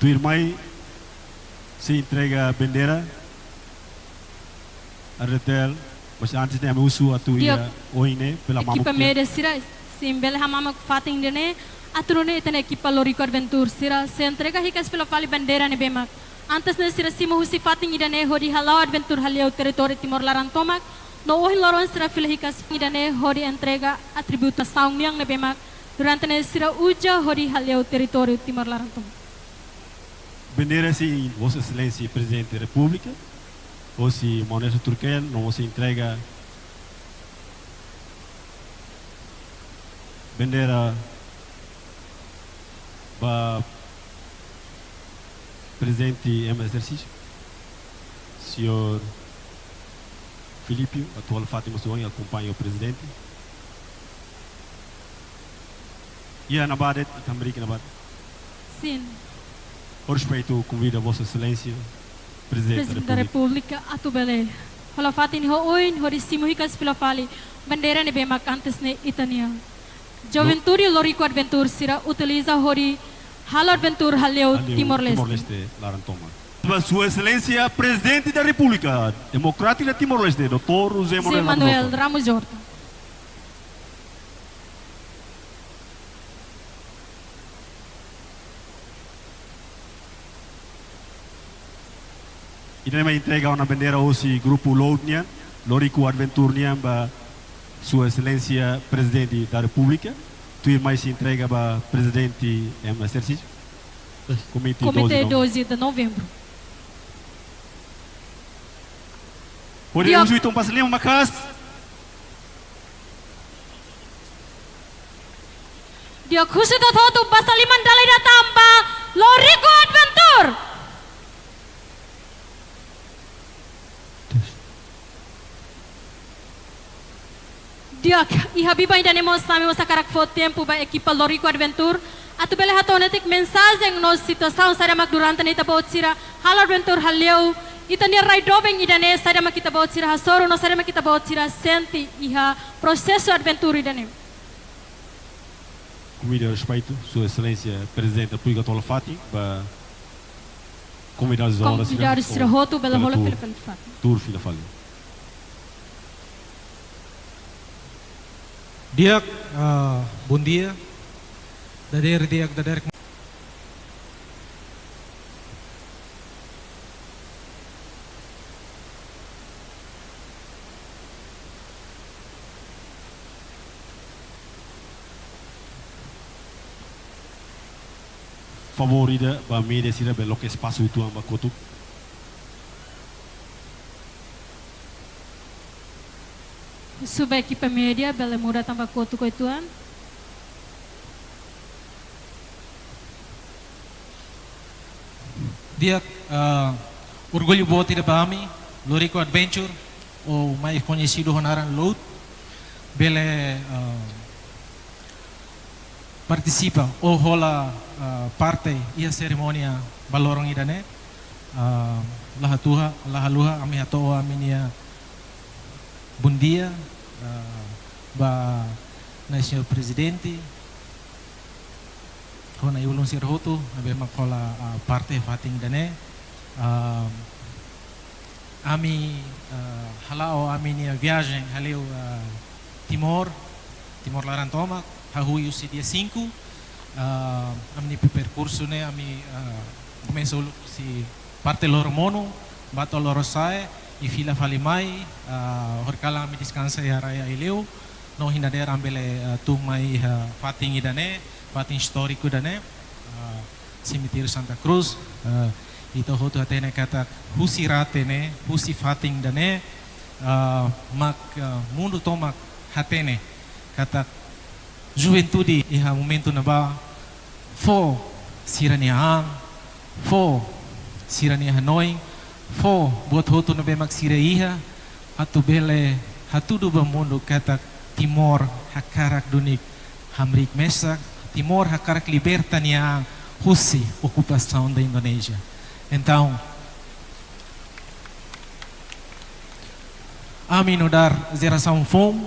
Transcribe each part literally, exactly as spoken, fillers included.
Tuirmai sei entrega bandeira, A R D T L, mas antes ne'e ami husu atu iha oin ne'e, pela mamuk. Ekipa média sira, sin bele hamamuk fatin ida-ne'e, atu nune'e ita-nia ekipa Loriku Adventure sira sei entrega hikas fila fali bandeira ne'ebé mak antes ne'e sira simu husi fatin ida-ne'e hodi hala'o Adventure haleu territóriu Timor laran tomak, no ohin loron sira fila hikas ida-ne'e hodi entrega atributu nasaun nian ne'ebé mak durante ne'e sira uza hodi haleu territóriu Timor laran tomak. Bandeira sei Vossa Excelência Presidente da República, hosi Maun Nelson Turkel, no mós entrega bandeira ba Presidente em exercício, señór Filipe, atuál Fátima Suan, akompaña Presidente. Iha ne'ebá de'it, ita hamriik iha ne'ebá de'it. Sin. Ho respeitu, konvida Vossa Excelência, Presidente da República, atu bele hola fatin ho oin hodi simu hikas fila fali bandeira ne'ebé mak antes ne'e ita-nia. Juventude Loriku Adventure sira utiliza hodi halo Adventure haleu Timor-Leste. Timor-Leste laran tomak. Ba Sua Exelénsia Prezidente da Repúblika Demokrátika Timor-Leste, doutór José Manuel Ramos Horta. Ida-ne'e mai entrega ona bandeira hosi grupu Load nian, Loriku Adventure nian ba Sua Exelénsia Prezidente da Repúblika. Tuirmai sei entrega ba Prezidente em exercício. Komité doze de Novembro. Hodi husu uitoan basa liman maka'as. Di'ak, husu ita hotu basa liman dala ida tan ba Loriku Adventure. Di'ak, iha biban ida-ne'e mós ami mós hakarak fó tempu ba ekipa Loriku Adventure atu bele hato'o netik mensajen no situasaun saida mak durante ne'e ita-boot sira halo Adventure haleu ita-nia rai doben ida-ne'e, saida mak ita-boot sira hasoru no saida mak ita-boot sira sente iha prosesu Adventure ida-ne'e. Komida ho respeitu, Sua Exelénsia Prezidente Repúblika atu hola fatin ba konvidadu sira hotu bele hola fila fali fatin. Tuur fila fali. Di'ak, ah, bondia. Dadeer di'ak, dadeer. Favór ida ba média sira bele loke espasu uitoan ba kotuk. Husu ba ekipa média bele muda tan ba kotuk uitoan. Di'ak, ah, orgullu boot ida ba ami, Loriku Adventure, ou mais koñesidu ho naran Load, bele, ah, partisipa ou hola, ah, parte iha serimónia ba loron ida-ne'e. Ah, la hatuha, la haluha, ami hato'o ami-nia bondia, ah, ba Na'i Señór Prezidente, ho na'i-ulun sira hotu ne'ebé mak hola, ah, parte fatin ida-ne'e. Ah, ami, ah, hala'o ami-nia viajen haleu, ah, Timor, Timor laran tomak, hahú husi dia cinco, ah, ami-nia perkursu ne'e ami, ah, komesa uluk husi parte Loromonu, ba to'o Lorosa'e, i fila fali mai, ah, horikalan ami deskansa iha rai Aileu, no ohin dadeer ami bele, ah, tun mai iha fatin ida-ne'e, fatin istóriku ida-ne'e, ah, Semitériu Santa Cruz, ah, ita hotu hatene katak husi rate ne'e, husi fatin ida-ne'e, ah, mak, ah, mundu tomak hatene katak juventude iha momentu ne'ebá fó sira-nia an, fó sira-nia hanoin, fó buat hotu ne'ebé mak sira iha, atu bele hatudu ba mundu katak Timor hakarak duni hamriik mesak, Timor hakarak liberta nia an husi okupasaun da Indonézia. Entaun, ami nu'udar jerasaun foun,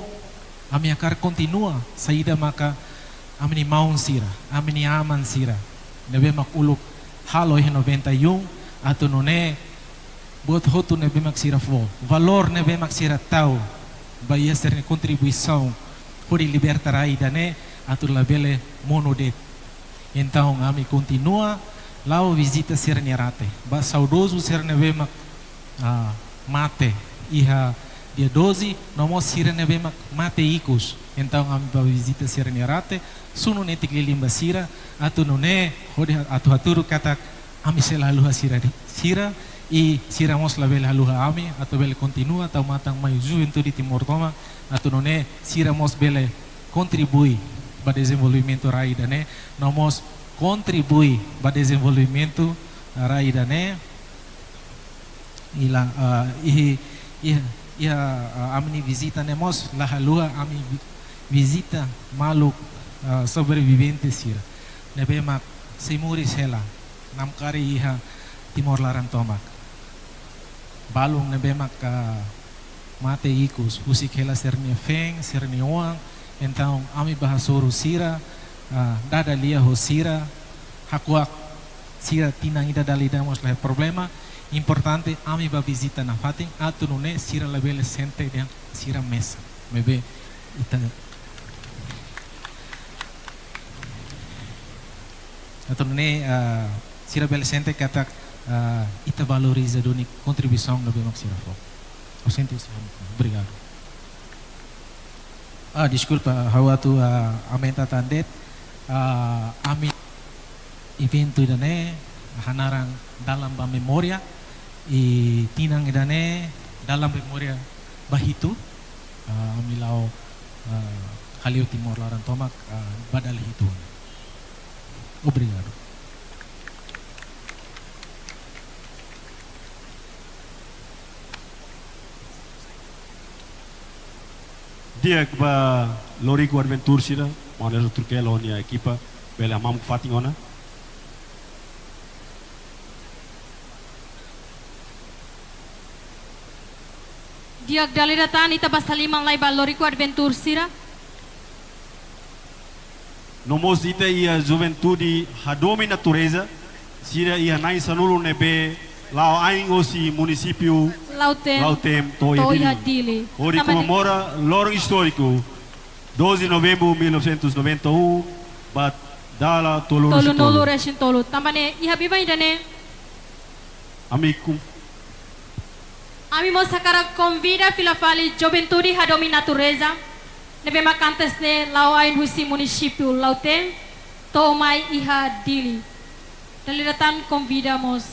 ami hakarak kontinua saida maka ami-nia maun sira, ami-nia aman sira ne'ebé mak uluk halo iha noventa e um, atu nune'e buat hotu ne'ebé mak sira fó, valór ne'ebé mak sira tau ba iha sira-nia kontribuisaun hodi liberta rai ida-ne'e, atu labele monu de'it. Entaun, ami kontinua la'o vizita sira-nia rate, ba saudozu sira ne'ebé mak, ah, mate iha dia doze, no mós sira ne'ebé mak mate ikus. Entaun, ami bá vizita sira-nia rate, sunu netik lilin ba sira, atu nune'e hodi atu hatudu katak ami sei la haluha sira di-, sira, i sira mós labele haluha ami, atu bele kontinua tau matan mai juventude Timor tomak, atu nune'e sira mós bele kontribui ba dezenvolvimentu rai ida-ne'e, no mós kontribui ba dezenvolvimentu rai ida-ne'e. I la, ah, iha, iha, iha, ah, ami-nia vizita ne'e mós la haluha ami vi-, vizita maluk, ah, sobrevivente sira ne'ebé mak sei moris hela, namkari iha Timor laran tomak. Balun ne'ebé mak, ah, mate ikus, husik hela sira-nia feen, sira-nia oan. Entaun, ami bá hasoru sira, ah, dada lia ho sira, hakuak sira tinan ida dala ida mós la iha problema. Importante, ami bá vizita nafatin, atu nune'e sira labele sente dehan sira mesak. Maibé, ita, atu nune'e, ah, sira bele sente katak, ah, ita valoriza duni kontribuisaun ne'ebé mak sira fó. Ha'u sente husi ha'u-nia. Obrigadu. Ah, deskulpa, ha'u atu, ah, aumenta tan de'it. Ah, ami eventu ida-ne'e hanaran Dalan ba Memória, i tinan ida-ne'e Dalan ba Memória ba hitu, ah, ami la'o, ah, hale'u Timor laran tomak, ah, ba dala hitu. Obrigadu. Di'ak ba Loriku Adventure sira, maun Nelson Turkel ho nia ekipa, bele hamamuk fatin ona. Di'ak, dala ida tan ita basa liman lai ba Loriku Adventure sira. No mós ita iha Juventude Hadomi Natureza, sira iha na'in sanulu ne'ebé la'o ain hosi munisípiu Lautém, Lautém to'o iha Dili. Hodi komemora loron istóriku, doze de novembro mil novecentos e noventa e um, ba dala tolunulu resin tolu. Tanba ne'e, iha biban ida-ne'e, ami kum- Ami mós hakarak konvida fila fali Juventude Hadomi Natureza, ne'ebé mak antes ne'e la'o ain husi munisípiu Lautém, to'o mai iha Dili. Dala ida tan konvida mós.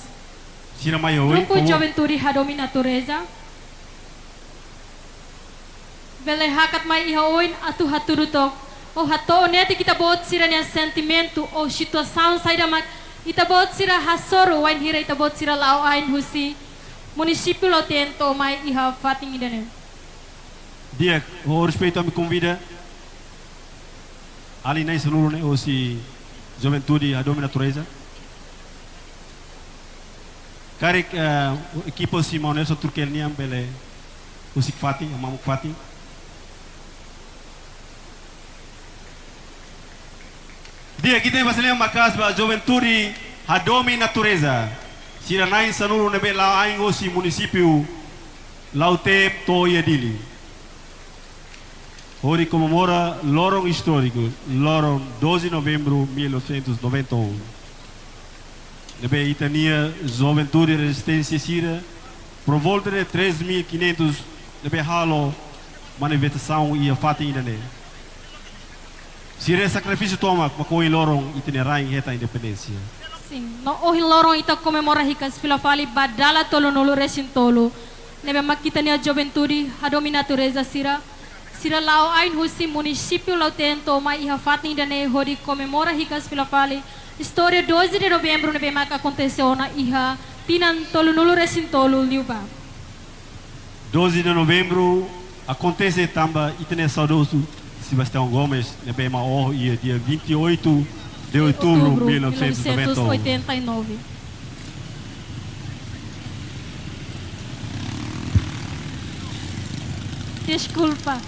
Sira mai oin, grupu, favór. Juventude Hadomi Natureza. Bele hakat mai iha oin atu hatudu took, ou hato'o netik ita-boot sira-nia sentimentu ou situasaun saida mak ita-boot sira hasoru wainhira ita-boot sira la'o ain husi munisípiu Lautém to'o mai iha fatin ida-ne'e. Di'ak, ho respeitu ami konvida alin na'in sanulu ne'e hosi Juventude Hadomi Natureza. Karik, eh, ekipa husi maun Nelson Turkel nian bele husik fatin, hamamuk fatin. Di'ak, ita basa liman maka'as ba Juventude Hadomi Natureza, sira na'in sanulu ne'ebé la'o ain hosi munisípiu Lautém to'o iha Dili, hodi komemora loron istóriku, loron doze de novembro mil novecentos e noventa e um, ne'ebé ita-nia juventude rezisténsia sira, por volta de três mil e quinhentos, ne'ebé halo manifestasaun iha fatin ida-ne'e. Sira sakrifísiu tomak mak ohin loron ita-nia rain hetan independénsia. Sin, no ohin loron ita komemora hikas fila fali ba dala tolunulu resin tolu ne'ebé mak ita-nia Juventude Hadomi Natureza sira, sira la'o ain husi munisípiu Lautém to'o mai iha fatin ida-ne'e hodi komemora hikas fila fali istória doze de novembro ne'ebé mak akontese ona iha tinan tolunulu resin tolu liubá. Doze de novembro akontese tanba ita-nia saudozu Sebastião Gomes, ne'ebé mak oho iha dia vinte e oito de outubro mil novecentos e noventa e nove. Deskulpa.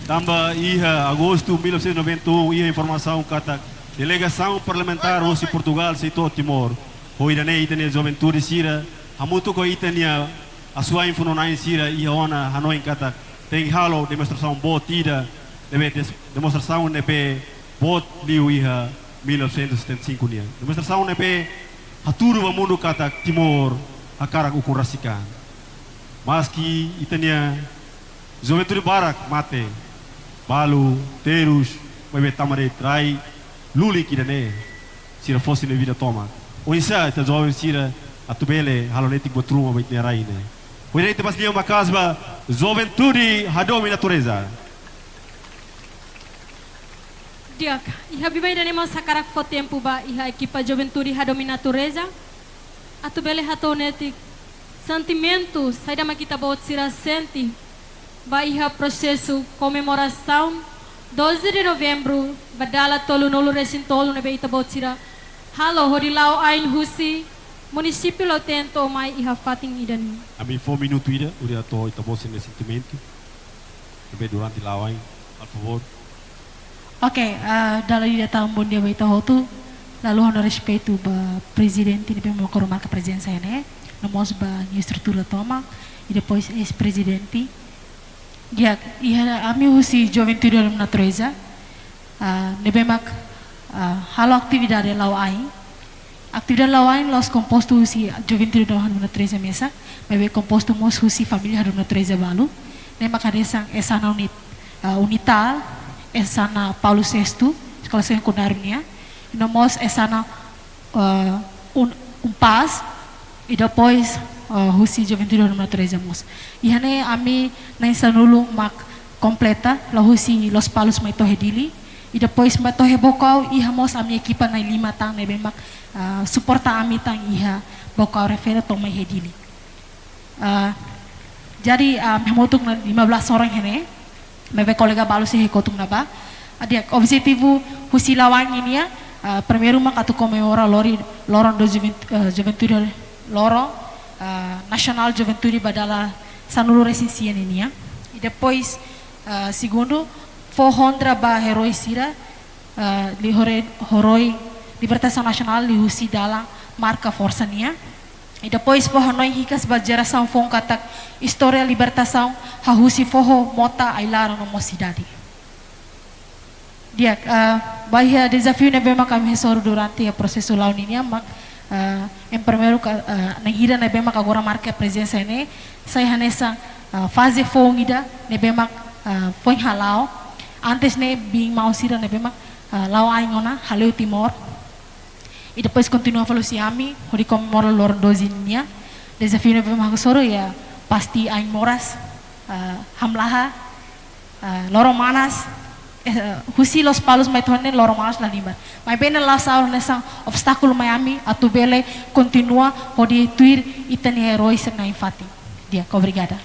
Tanba iha agostu mil novecentos e noventa e um, iha informasaun katak Delegasaun parlamentár hosi Portugál sei to'o Timor. Ho ida-ne'e ita-nia juventude sira, hamutuk ho ita-nia asuwa'in funan-na'in sira iha ona hanoin katak tenke halo demonstrasaun boot ida, ne'ebé des-, demonstrasaun ne'ebé boot liu iha mil novecentos e setenta e cinco nian. Demonstrasaun ne'ebé hatudu ba mundu katak Timor hakarak ukun rasik an. Maski ita-nia juventude barak mate, balu, terus, maibé tama de'it rai lulik ida-ne'e, sira fó sira-nia vida tomak. Oinsá ita joven sira atu bele halo netik buat ruma ba ita-nia rai ne'e? Oinsá ita basa liman maka'as ba juventude hadomi natureza. Di'ak, iha biban ida-ne'e mós hakarak fó tempu ba iha ekipa Juventude Hadomi Natureza atu bele hato'o netik sentimentu saida mak ita-boot sira sente ba iha prosesu komemorasaun doze de novembru ba dala tolunulu-resin-tolu ne'ebé ita-boot sira halo hodi la'o ain husi munisípiu Lautém to'o mai iha fatin ida-ne'e. Ami fó minutu ida, hodi hato'o ita-boot sira-nia sentimentu. Ne'ebé durante la'o ain, por favór. Oke, ah, dala ida tan bondia ba ita hotu, lalu ha'u-nia respeitu ba prezidente ne'ebé mak agora marka prezensa iha ne'e, no mós ba nia estrutura tomak, i depois eis-prezidente. Di'ak, iha ami husi Juventude Hadomi Natureza, ah, ne'ebé mak, ah, halo atividade la'o ain. Atividade la'o ain la'ós kompostu husi Juventude Hadomi Natureza mesak, maibé kompostu mós husi família Hadomi Natureza balu. Ne'e mak hanesan Esana Unit-, ah, Unital, Esana Paulo sexto, eskola sekundáriu nian, no mós Esana, ah, Un-, Unpaz, i depois, ah, husi Juventude Hadomi Natureza mós. Iha ne'e ami na'in sanulu mak kompleta, la'o husi Lospalos mai to'o iha Dili. I depois mai to'o iha Baucau, iha mós ami ekipa na'in lima tan ne'ebé mak, ah, suporta ami tan iha Baucau refere to'o mai iha Dili. Ah, jadi, ah, hamutuk ona lima belas orang iha ne'e, maibé kolega balu sei kotuk ona ba. Ah, di'ak, objetivu husi la'o ain nian, ah, primeiru mak atu komemora lori, loron do juvent-, ah, juventude, loron, ah, nasionál juventude ba dala sanulu-resin-sia ninian. I depois, ah, segundu, fó honra ba eroi sira, ah, li hore-, eroi libertasaun nasionál liuhusi dalan marka forsa nian. I depois fó hanoin hikas ba jerasaun foun katak istória libertasaun hahú husi foho, mota, ai-laran no mós sidade. Di'ak, ah, ba iha dezafiu ne'ebé mak ami hasoru durante iha prosesu la'o ninian mak, ah, em primeiru ka, ah, na'in hira ne'ebé mak agora marka prezensa iha ne'e, sai hanesan, ah, faze foun ida ne'ebé mak, ah, foin hala'o. Antes ne'e biin-maun sira ne'ebé mak, ah, la'o ain ona, hale'u Timor. I depois kontinua fali husi ami, hodi komemora loron doze nian. Dezafiu ne'ebé mak hasoru iha pasti ain moras, ah, hamlaha, ah, loron manas, eh, husi Lospalos mai to'o ne'e loron manas la liman. Maibé ne'e la'ós hanesan obstákulu mai ami atu bele kontinua hodi tuir ita-nia eroi sira na'in-fatin. Di'ak, obrigada.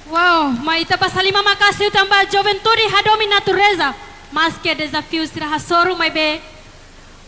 Wow, mai ita basa liman maka'as liután ba Juventude Hadomi Natureza. Maski dezafiu sira hasoru maibé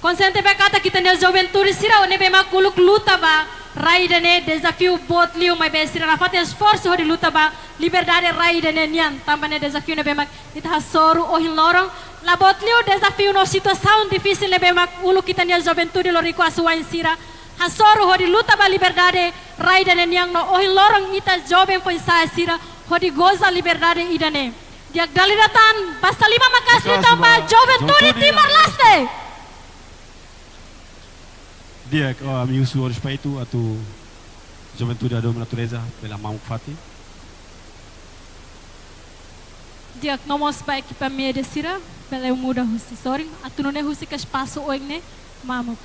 konsiente ba katak ita-nia juventude sira ne'ebé mak uluk luta ba rai ida-ne'e, dezafiu boot liu maibé sira nafatin esforsu hodi luta ba liberdade rai ida-ne'e nian. Tanba ne'e dezafiu ne'ebé mak ita hasoru ohin loron la boot liu, dezafiu no situasaun difisil ne'ebé mak uluk ita-nia juventude loriku asuwa'in sira hasoru hodi luta ba liberdade rai ida-ne'e nian no ohin loron ita joven foin-sa'e sira hodi goza liberdade ida-ne'e. Di'ak, dala ida tan basa liman maka'as liután ba Juventude Timor-Leste. Di'ak, oh, ami husu ho respeitu atu Juventude Hadomi Natureza bele mamuk fatin. Di'ak, no mós ba ekipa média sira bele muda husi sorin atu nune'e husik espasu oin ne'e mamuk.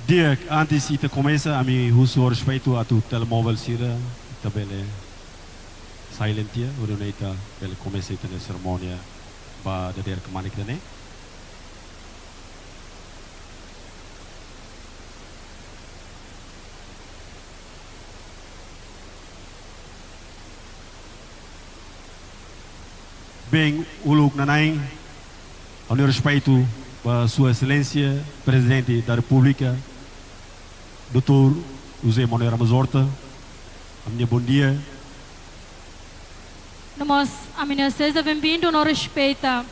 Di'ak, antes ita komesa, ami husu ho respeitu atu telemóvel sira, ita bele silent tiha, hodi nune'e ita bele komesa ita-nia serimónia ba dadeer kemanik ida-ne'e. Bem, uluk nanain, ha'u-nia respeitu ba Sua Exelénsia Prezidente da Repúblika, doutór José Manuel Ramos Horta, ami-nia bondia. Mós ami-nia seja bem-vindo no respeita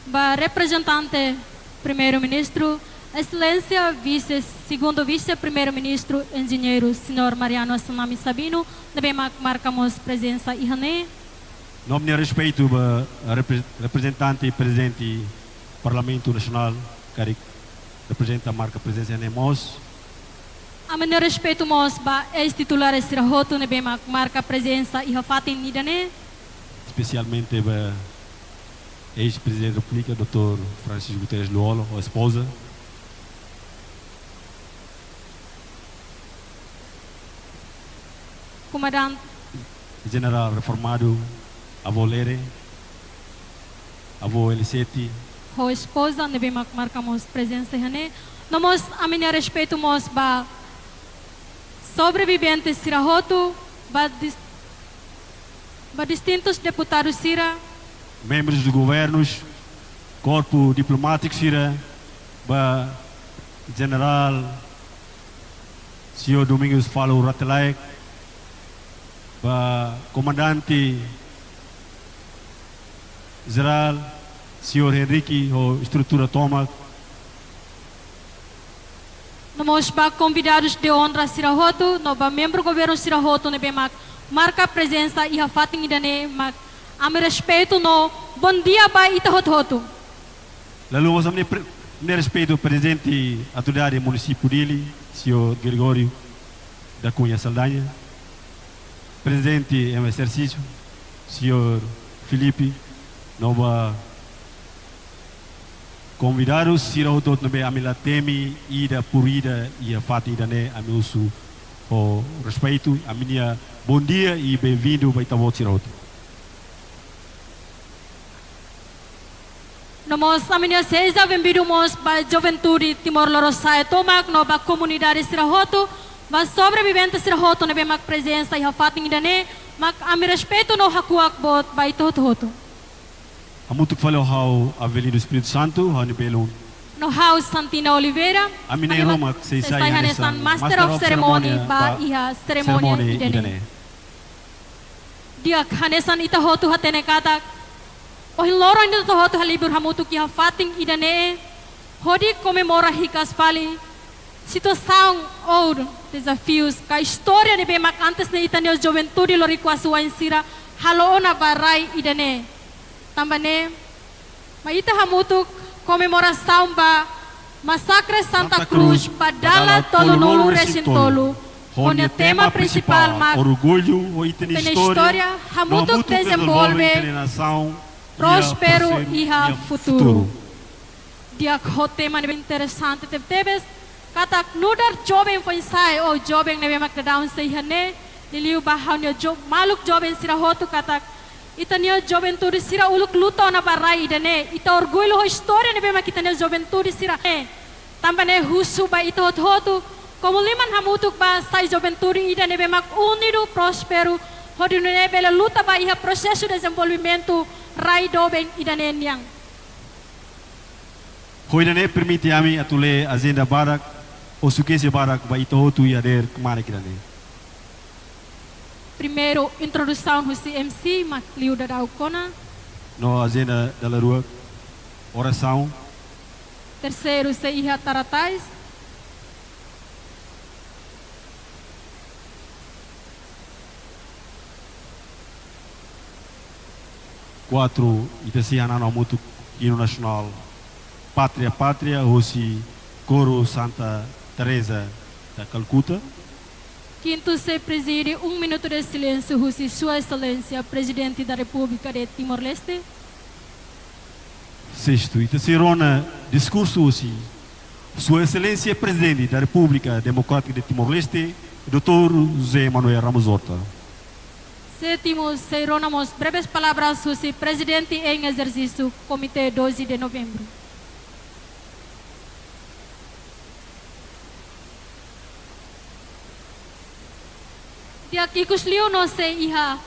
ba reprezentante Primeiru-Ministru, Exelénsia Vise, Segundu Vise-Primeiru-Ministru, Enjeñeiru Señór Mariano Assanami Sabino, ne'ebé mak marka mós prezensa iha ne'e. No ami-nia respeitu ba repre-, reprezentante Prezidente Parlamentu Nasionál, karik reprezenta marka prezensa iha ne'e mós. Ami-nia respeitu mós ba eis-titulár sira hotu ne'ebé mak marka prezensa iha fatin ida-ne'e. Espesialmente ba eis-Prezidente Repúblika, doutór Francisco Guterres Lú-Olo, ho espoza. Komandante. Jenerál reformadu, Avó Lere, Avó Elisete. Ho espoza, ne'ebé mak marka mós prezensa iha ne'e. No mós ami-nia respeitu mós ba sobrevivente sira hotu, ba dis-, ba distintus deputadu sira. Membros do governos, korpu diplomátiku sira, ba Jenerál Señór Domingos Falur Rate Laek, ba Komandante Jerál Señór Henrique ho estrutura tomak. No mós ba konvidadus de onra sira hotu, no ba membru governu sira hotu ne'ebé mak marka prezensa iha fatin ida-ne'e, mak ami respeitu no bondia ba ita hotu-hotu. Lalu mós ami-nia pre-, ami-nia respeitu Prezidente Autoridade Munisípiu Dili, Señór Gregório da Cunha Saldanha, Prezidente em exercício, Señór Filipe, no ba konvidadus sira hotu-hotu ne'ebé ami la temi ida por ida iha fatin ida-ne'e, ami husu ho respeitu, ami-nia bondia i bem-vindo ba ita-boot sira hotu. No mós ami-nia seja bem-vindo mós ba juventude Timor Lorosa'e tomak no ba komunidade sira hotu, ba sobrevivente sira hotu ne'ebé mak prezensa iha fatin ida-ne'e, mak ami respeitu no hakuak boot ba ita hotu-hotu. Hamutuk fali ho ha'u Avelino Espírito Santo, ha'u-nia belun. No ha'u Santina Oliveira. Ami na'in ruma mak sei sai hanesan Master of Ceremony ba iha serimónia ida-ne'e. Di'ak, hanesan ita hotu hatene katak ohin loron ita hotu halibur hamutuk iha fatin ida-ne'e hodi komemora hikas fali situasaun ou dezafius ka istória ne'ebé mak antes ne'e ita-nia juventude loriku asuwa'in sira halo ona ba rai ida-ne'e. Tanba ne'e, mai ita hamutuk komemorasaun ba Masakre Santa Cruz ba dala tolunulu-resin-tolu, ho nia tema prinsipál mak Orgullu ho ita-nia istória, hamutuk dezenvolve ita-nia nasaun prósperu iha futuru. Di'ak, ho tema ne'ebé interesante tebetebes, katak nu'udar joven foin-sa'e ou joven ne'ebé mak daudaun sei iha ne'e, liuliu ba ha'u-nia jo-, maluk joven sira hotu katak ita-nia juventude sira uluk luta ona ba rai ida-ne'e, ita orgullu ho istória ne'ebé mak ita-nia juventude sira ne'e. Tanba ne'e husu ba ita hotu-hotu, komu liman hamutuk ba sai juventude ida ne'ebé mak unidu, prósperu, hodi nune'e bele luta ba iha prosesu dezenvolvimentu rai doben ida-ne'e nian. Ho ida-ne'e permite ami atu lee ajenda badak, ou sukesi badak ba ita hotu iha dadeer kmanek ida-ne'e. Primeiru, introdusaun husi M C, mak liu daudauk ona. No ajenda dala rua, orasaun. Terseiru, sei iha tara tais. Kuatru, ita sei hananu hamutuk hinu nasionál Pátria, Pátria, husi Koru Santa Teresa da Calcutta. Kintu, sei prezide um minuto de silêncio husi Sua Exelénsia Prezidente da Repúblika de Timor-Leste. Sestu, ita sei rona diskursu husi Sua Exelénsia Prezidente da Repúblika Demokrátika de Timor-Leste, doutór José Manuel Ramos Horta. Sétimu, sei rona mós breves palavras husi Prezidente em Exercício Comité doze de Novembro. Di'ak, ikusliu no sei iha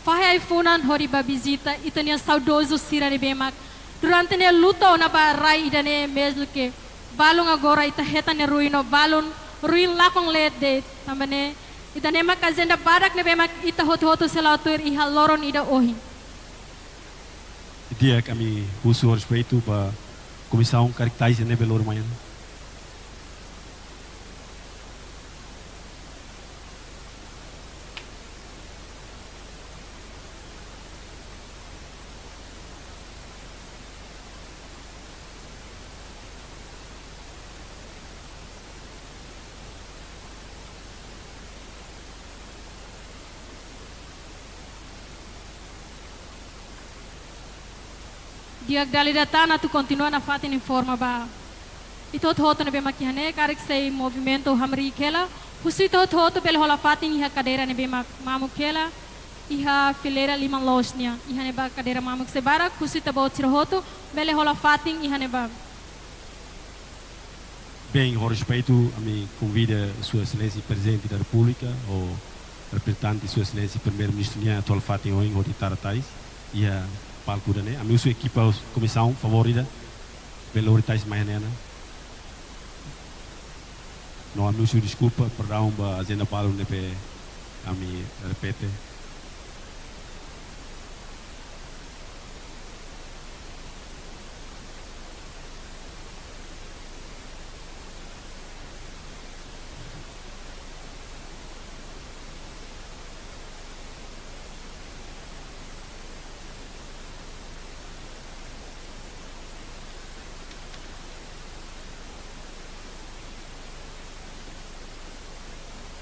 fahe ai-funan hodi ba vizita ita-nia saudozu sira ne'ebé mak durante ne'e luta ona ba rai ida-ne'e, mezmu ke balun agora ita hetan nia ruin no balun ruin lakon leet de'it. Tanba ne'e, ida-ne'e mak ajenda badak ne'ebé mak ita hotu-hotu sei la'o tuir iha loron ida ohin. Di'ak, ami husu ho respeitu ba komisaun karik tais ne'ebé lori mai ona. Di'ak, dala ida tan atu kontinua nafatin informa ba ita hotu-hotu ne'ebé mak iha ne'e, karik sei movimentu hamriik hela, husu ita hotu-hotu bele hola fatin iha kadeira ne'ebé mak mamuk hela, iha fileira liman loos nian, iha ne'ebá kadeira mamuk sei barak, husu ita-boot sira hotu bele hola fatin iha ne'ebá. Bem, ho respeitu, ami konvida Sua Exelénsia Prezidente da Repúblika, ho reprezentante Sua Exelénsia Primeiru-Ministru nian atu hola fatin oin hodi tara tais iha palku ida-ne'e. Ami husu ekipa komisaun, favór ida, bele lori tais mai iha ne'e ona. No ami husu deskulpa, perdaun ba ajenda balu ne'ebé ami repete.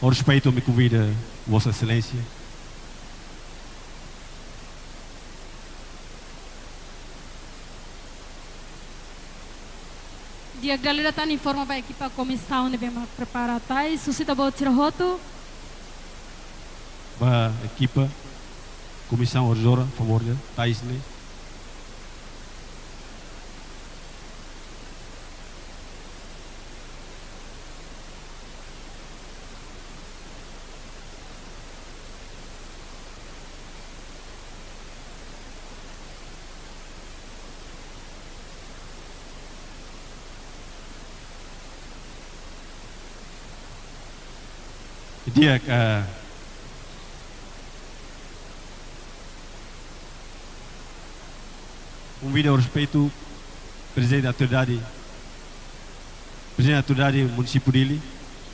Ho respeitu, ami konvida Vossa Exelénsia. Di'ak, dala ida tan informa ba ekipa komisaun ne'ebé mak prepara tais, husu ita-boot sira hotu. Ba ekipa komisaun, orizora, favór ida, tais ne'e. Di'ak, eh, konvida ho respeitu Prezidente Autoridade, Prezidente Autoridade Munisípiu Dili,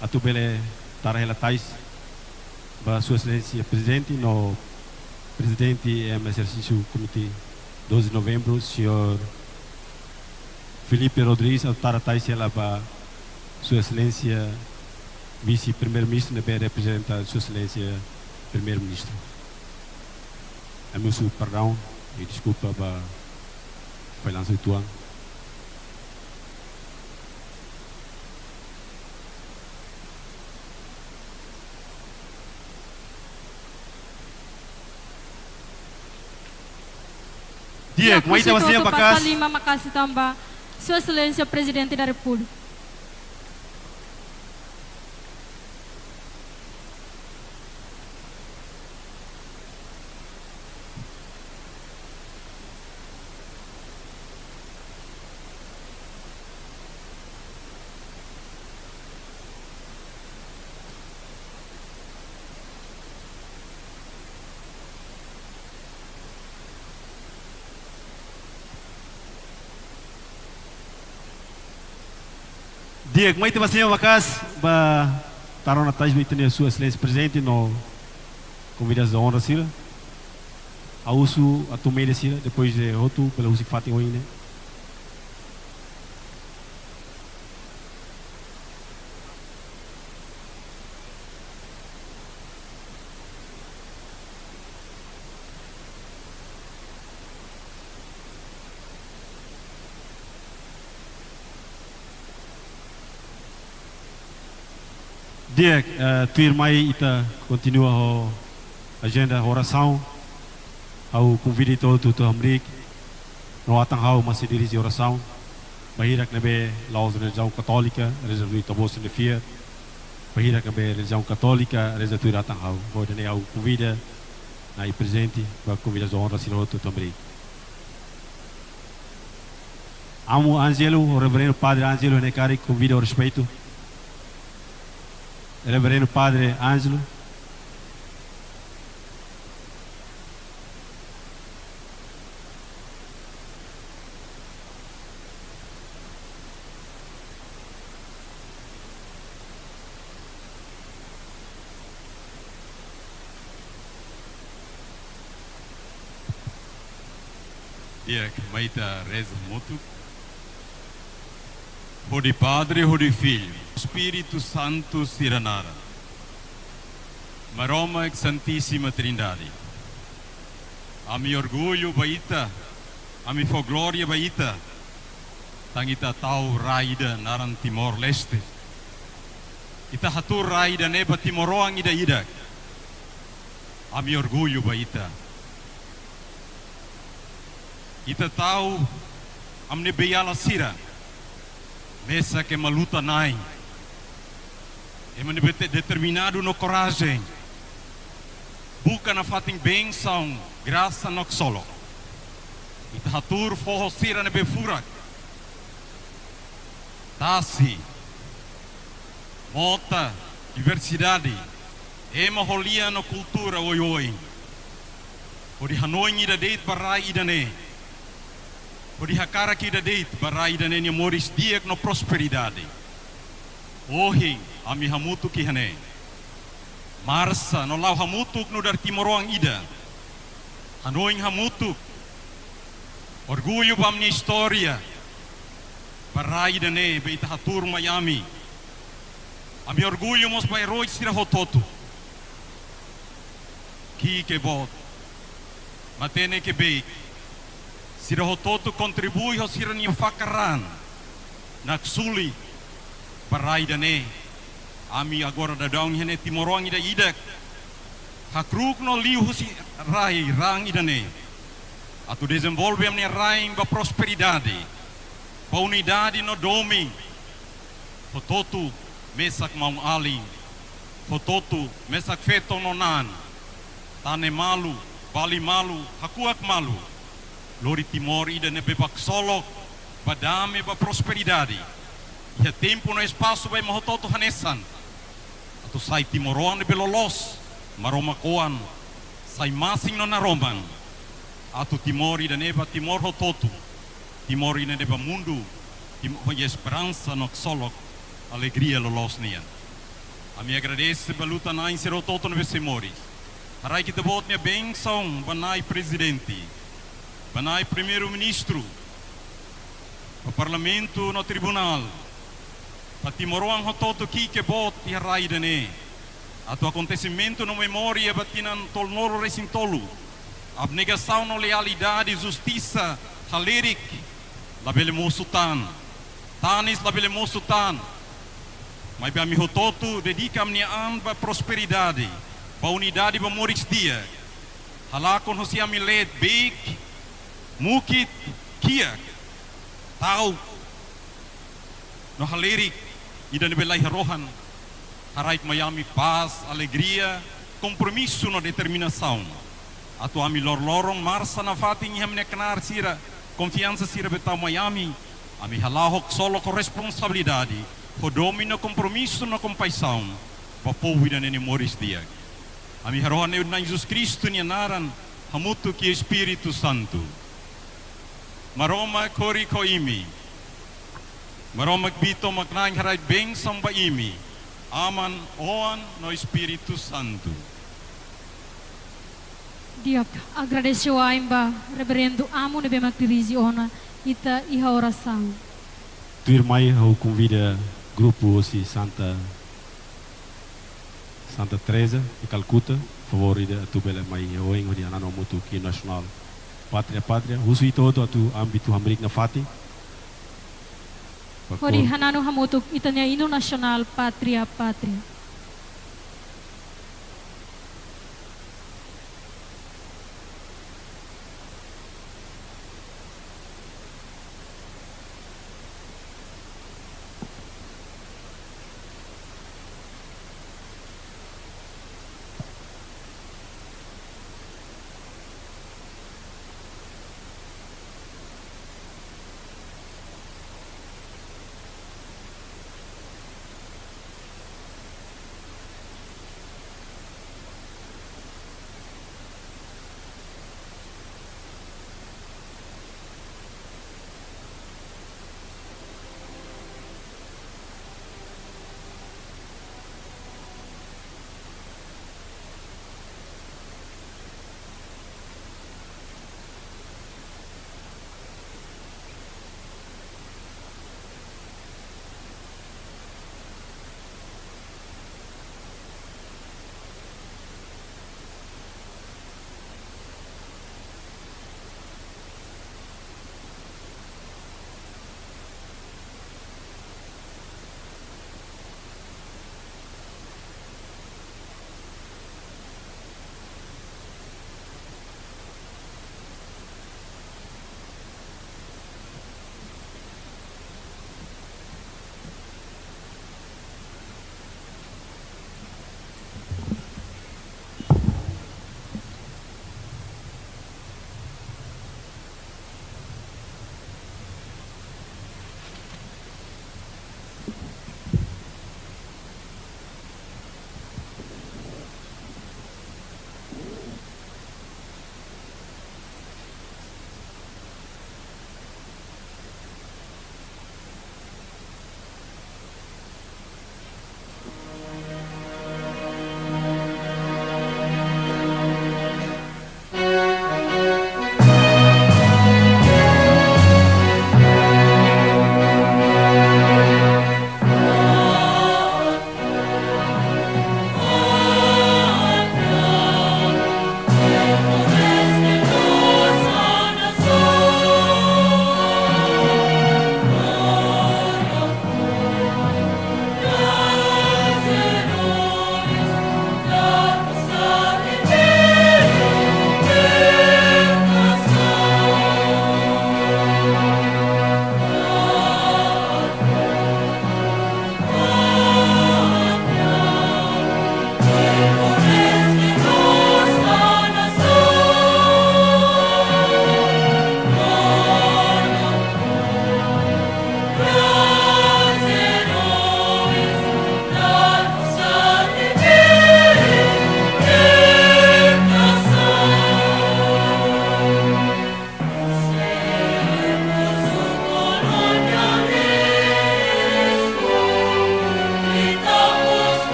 atu bele tara hela tais ba Sua Exelénsia Prezidente no Prezidente em exercício Comité doze de Novembro, señór Filipe Rodrigues, atu tara tais hela ba Sua Exelénsia Vise-Primeiru-Ministru, ne'ebé reprezenta Sua Exelénsia Primeiru-Ministru. Ami husu perdaun i deskulpa ba fallansa uitoan. Di'ak, mai ita ba sira, maka'as. Pasa lima, maka'as tanba Sua Exelénsia Prezidente da Repúblika. Di'ak, mai ita ba sira, maka'as, ba tara ona tais ba ita-nia Sua Exelénsia Prezidente no konvidados da onra sira. Ha'u husu atu media sira, depois de hotu, bele husik fatin oin ne'e. Di'ak, eh, tuirmai ita kontinua ho ajenda orasaun. Ha'u konvida ita hotu atu hamriik no atan ha'u mak sei dirije orasaun. Ba hirak ne'ebé la'ós relijiaun katólika, reza tuir ita-boot sira-nia fiar. Ba hirak ne'ebé relijiaun katólika, reza tuir atan ha'u. Hodi nune'e ha'u konvida Nai Prezidente, ba konvidados da onra sira hotu atu hamriik. Amu Ângelo, Reverendu Padre Ângelo, ne'e karik konvida ho respeitu. Reverendu Padre Ângelo. Di'ak, mai ita reza hamutuk. Hodi Padre, hodi Filho, Espíritu Santu sira naran. Maromak Santísima Trindade. Ami orgullu ba ita, ami fó glória ba ita. Tan ita tau rai ida naran Timor-Leste. Ita hatuur rai ida-ne'e ba timoroan ida-idak. Ami orgullu ba ita. Ita tau ami-nia beiala sira mesak ema luta-na'in, ema ne'ebé determinadu no korajen, buka nafatin bensaun, grasa no ksolok. Ita hatuur foho sira ne'ebé furak, tasi, mota, diversidade, ema ho lian no kultura oioin. Hodi hanoin ida de'it ba rai ida-ne'e. Hodi hakarak ida de'it ba rai ida-ne'e nia moris di'ak no prosperidade. Ohin, ami hamutuk iha-ne'e. Marsa no la'o hamutuk nu'udar timoroan ida. Hanoin hamutuk. Orgullu ba ami-nia istória. Ba rai ida-ne'ebé ita hatuur mai ami. Ami orgullu mós ba erói sira hotu-hotu. Ki'ik ka boot, matenek ka beik, sira hotu-hotu kontribui ho sira-nia fakar raan, naksolit, ba rai ida-ne'e. Ami agora daudaun iha-ne'e timoroan ida-idak, hakru'uk no liu husi rai raan ida-ne'e. Atu dezenvolve ami-nia rain ba prosperidade, ba unidade no domin. Hotu-hotu mesak maun-alin. Hotu-hotu mesak feton no naan. Tane malu, bali malu, hakuak malu. Lori Timor ida ne'ebé ba ksolok, ba dame, ba prosperidade. Iha tempu no espasu ba ema hotu-hotu hanesan. Atu sai timoroan ne'ebé loloos, Maromak oan, sai masin no naroman. Atu Timor ida-ne'e ba Timor hotu-hotu. Timor ida-ne'e ba mundu, Tim-, ho esperansa no ksolok, alegria loloos nian. Ami agradese ba luta-na'in sira hotu-hotu ne'ebé sei moris. Haraik Ita-Boot nia bensaun ba Na'i Prezidente, ba Na'i Primeiru-Ministru, ba Parlamentu no Tribunál, ba timoroan hotu-hotu ki'ik ka boot iha rai ida-ne'e. Atu akontesimentu no memória ba tinan tolunulu-resin-tolu. Abnegasaun no lealdade, justisa halerik, labele mosu tan. Tanis labele mosu tan. Maibé ami hotu-hotu dedika ami-nia an ba prosperidade, ba unidade, ba moris di'ak. Halakon husi ami leet beik, mukit, kiak, ta'uk no halerik ida ne'ebé la iha rohan. Haraik mai ami pás, alegria, kompromisu no determinasaun. Atu ami loroloron marsa nafatin iha ami-nia knaar sira, konfiansa sira ne'ebé tau mai ami. Ami hala'o ho ksolok, ho responsabilidade, ho domin no kompromisu no kompaixaun ba povu ida-ne'e nia moris di'ak. Ami harohan iha Na'i Jesus Kristu nia naran, hamutuk ho Espíritu Santu. Maromak korik ho imi. Maromak kbiit tomak-na'in haraik bensaun ba imi. Aman, Oan no Espíritu Santu. Di'ak, agradese wa'in ba Reverendu Amu ne'ebé mak dirije ona ita iha orasaun. Tuirmai ha'u konvida grupu husi Santa Santa Teresa de Calcutta, favór ida atu bele mai iha oin hodi hananu hamutuk hinu nasionál Pátria, Pátria. Husu ita hotu atu ámbitu hamriik nafatin. Hodi hananu hamutuk ita-nia hinu nasionál Pátria, Pátria.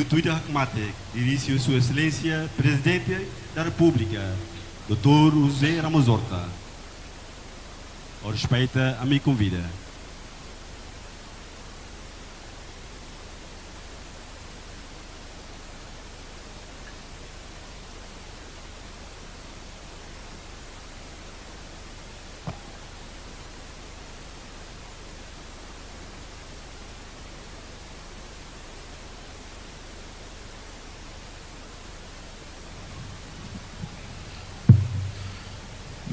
Tuir hakmatek, dirije Sua Exelénsia Prezidente da Repúblika, doutór José Ramos Horta. Ho respeitu, ami konvida.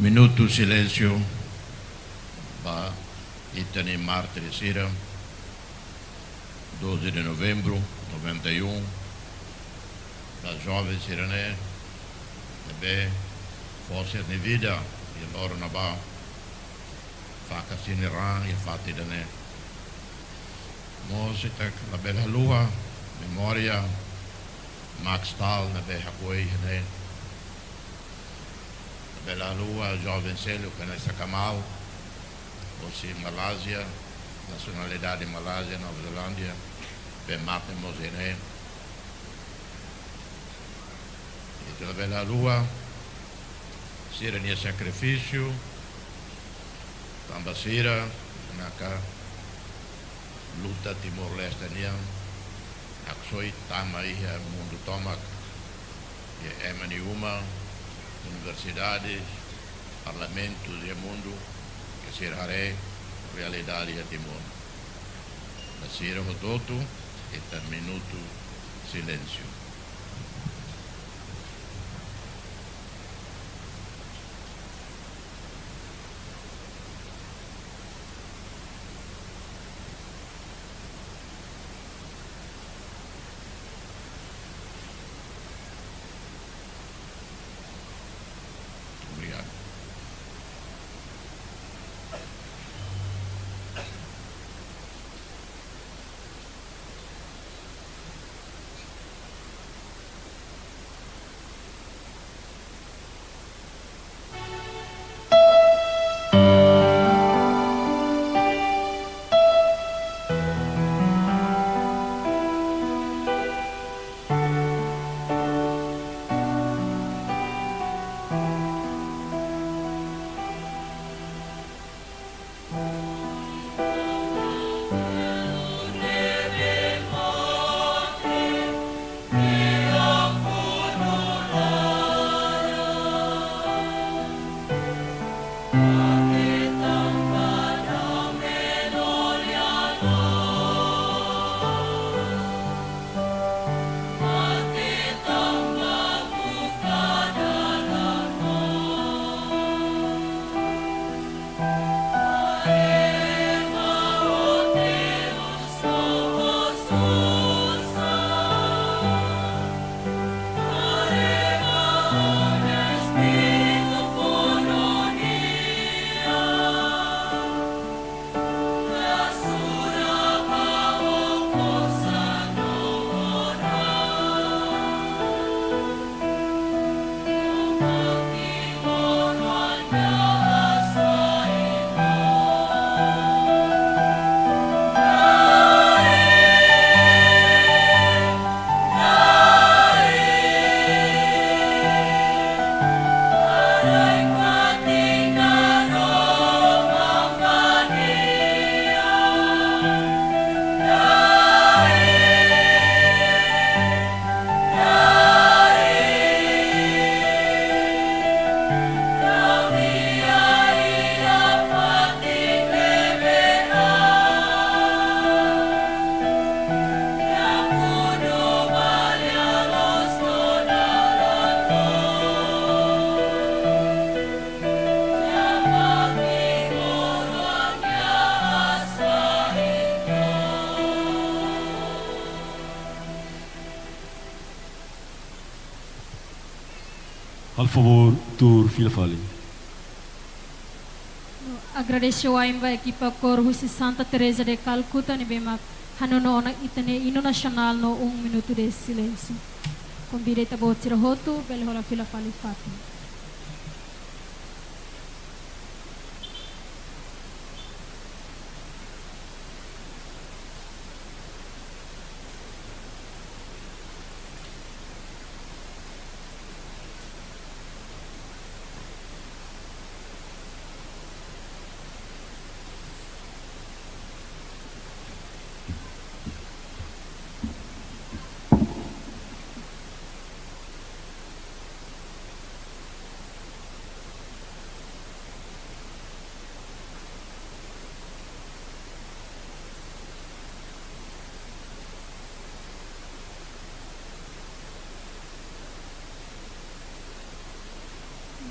Minutu silénsiu ba ita-nia mártir sira, doze de novembro noventa e um, ba joven sira-ne'e ne'ebé fó sira-nia vida iha loron ne'ebá, fakat sira-nia raan iha fatin ida-ne'e. Mós ita labele haluha memória Max Stahl ne'ebé hakoi iha ne'e. Labele haluha joven seluk Vanessa Kamal, hosi Malázia, nasionalidade Malázia, Nova Zelándia, ne'ebé mate mós iha ne'e. Ita labele haluha sira-nia sakrifísiu, tanba sira maka luta Timor-Leste nian haksoit tama iha mundu tomak, iha ema nia uma, universidades, parlamentu iha mundu, ke sira haree realidade iha Timor. Ba sira hotu-hotu, ita minutu silénsiu. Obrigadu. Halo favór, tuur fila fali. Agradese wa'in ba ekipa kór husi Santa Teresa de Calcutta ne'ebé mak hanono ona ita-nia inu nasionál no um minuto de silêncio. Konvida ita-boot sira hotu bele hola fila fali fatin.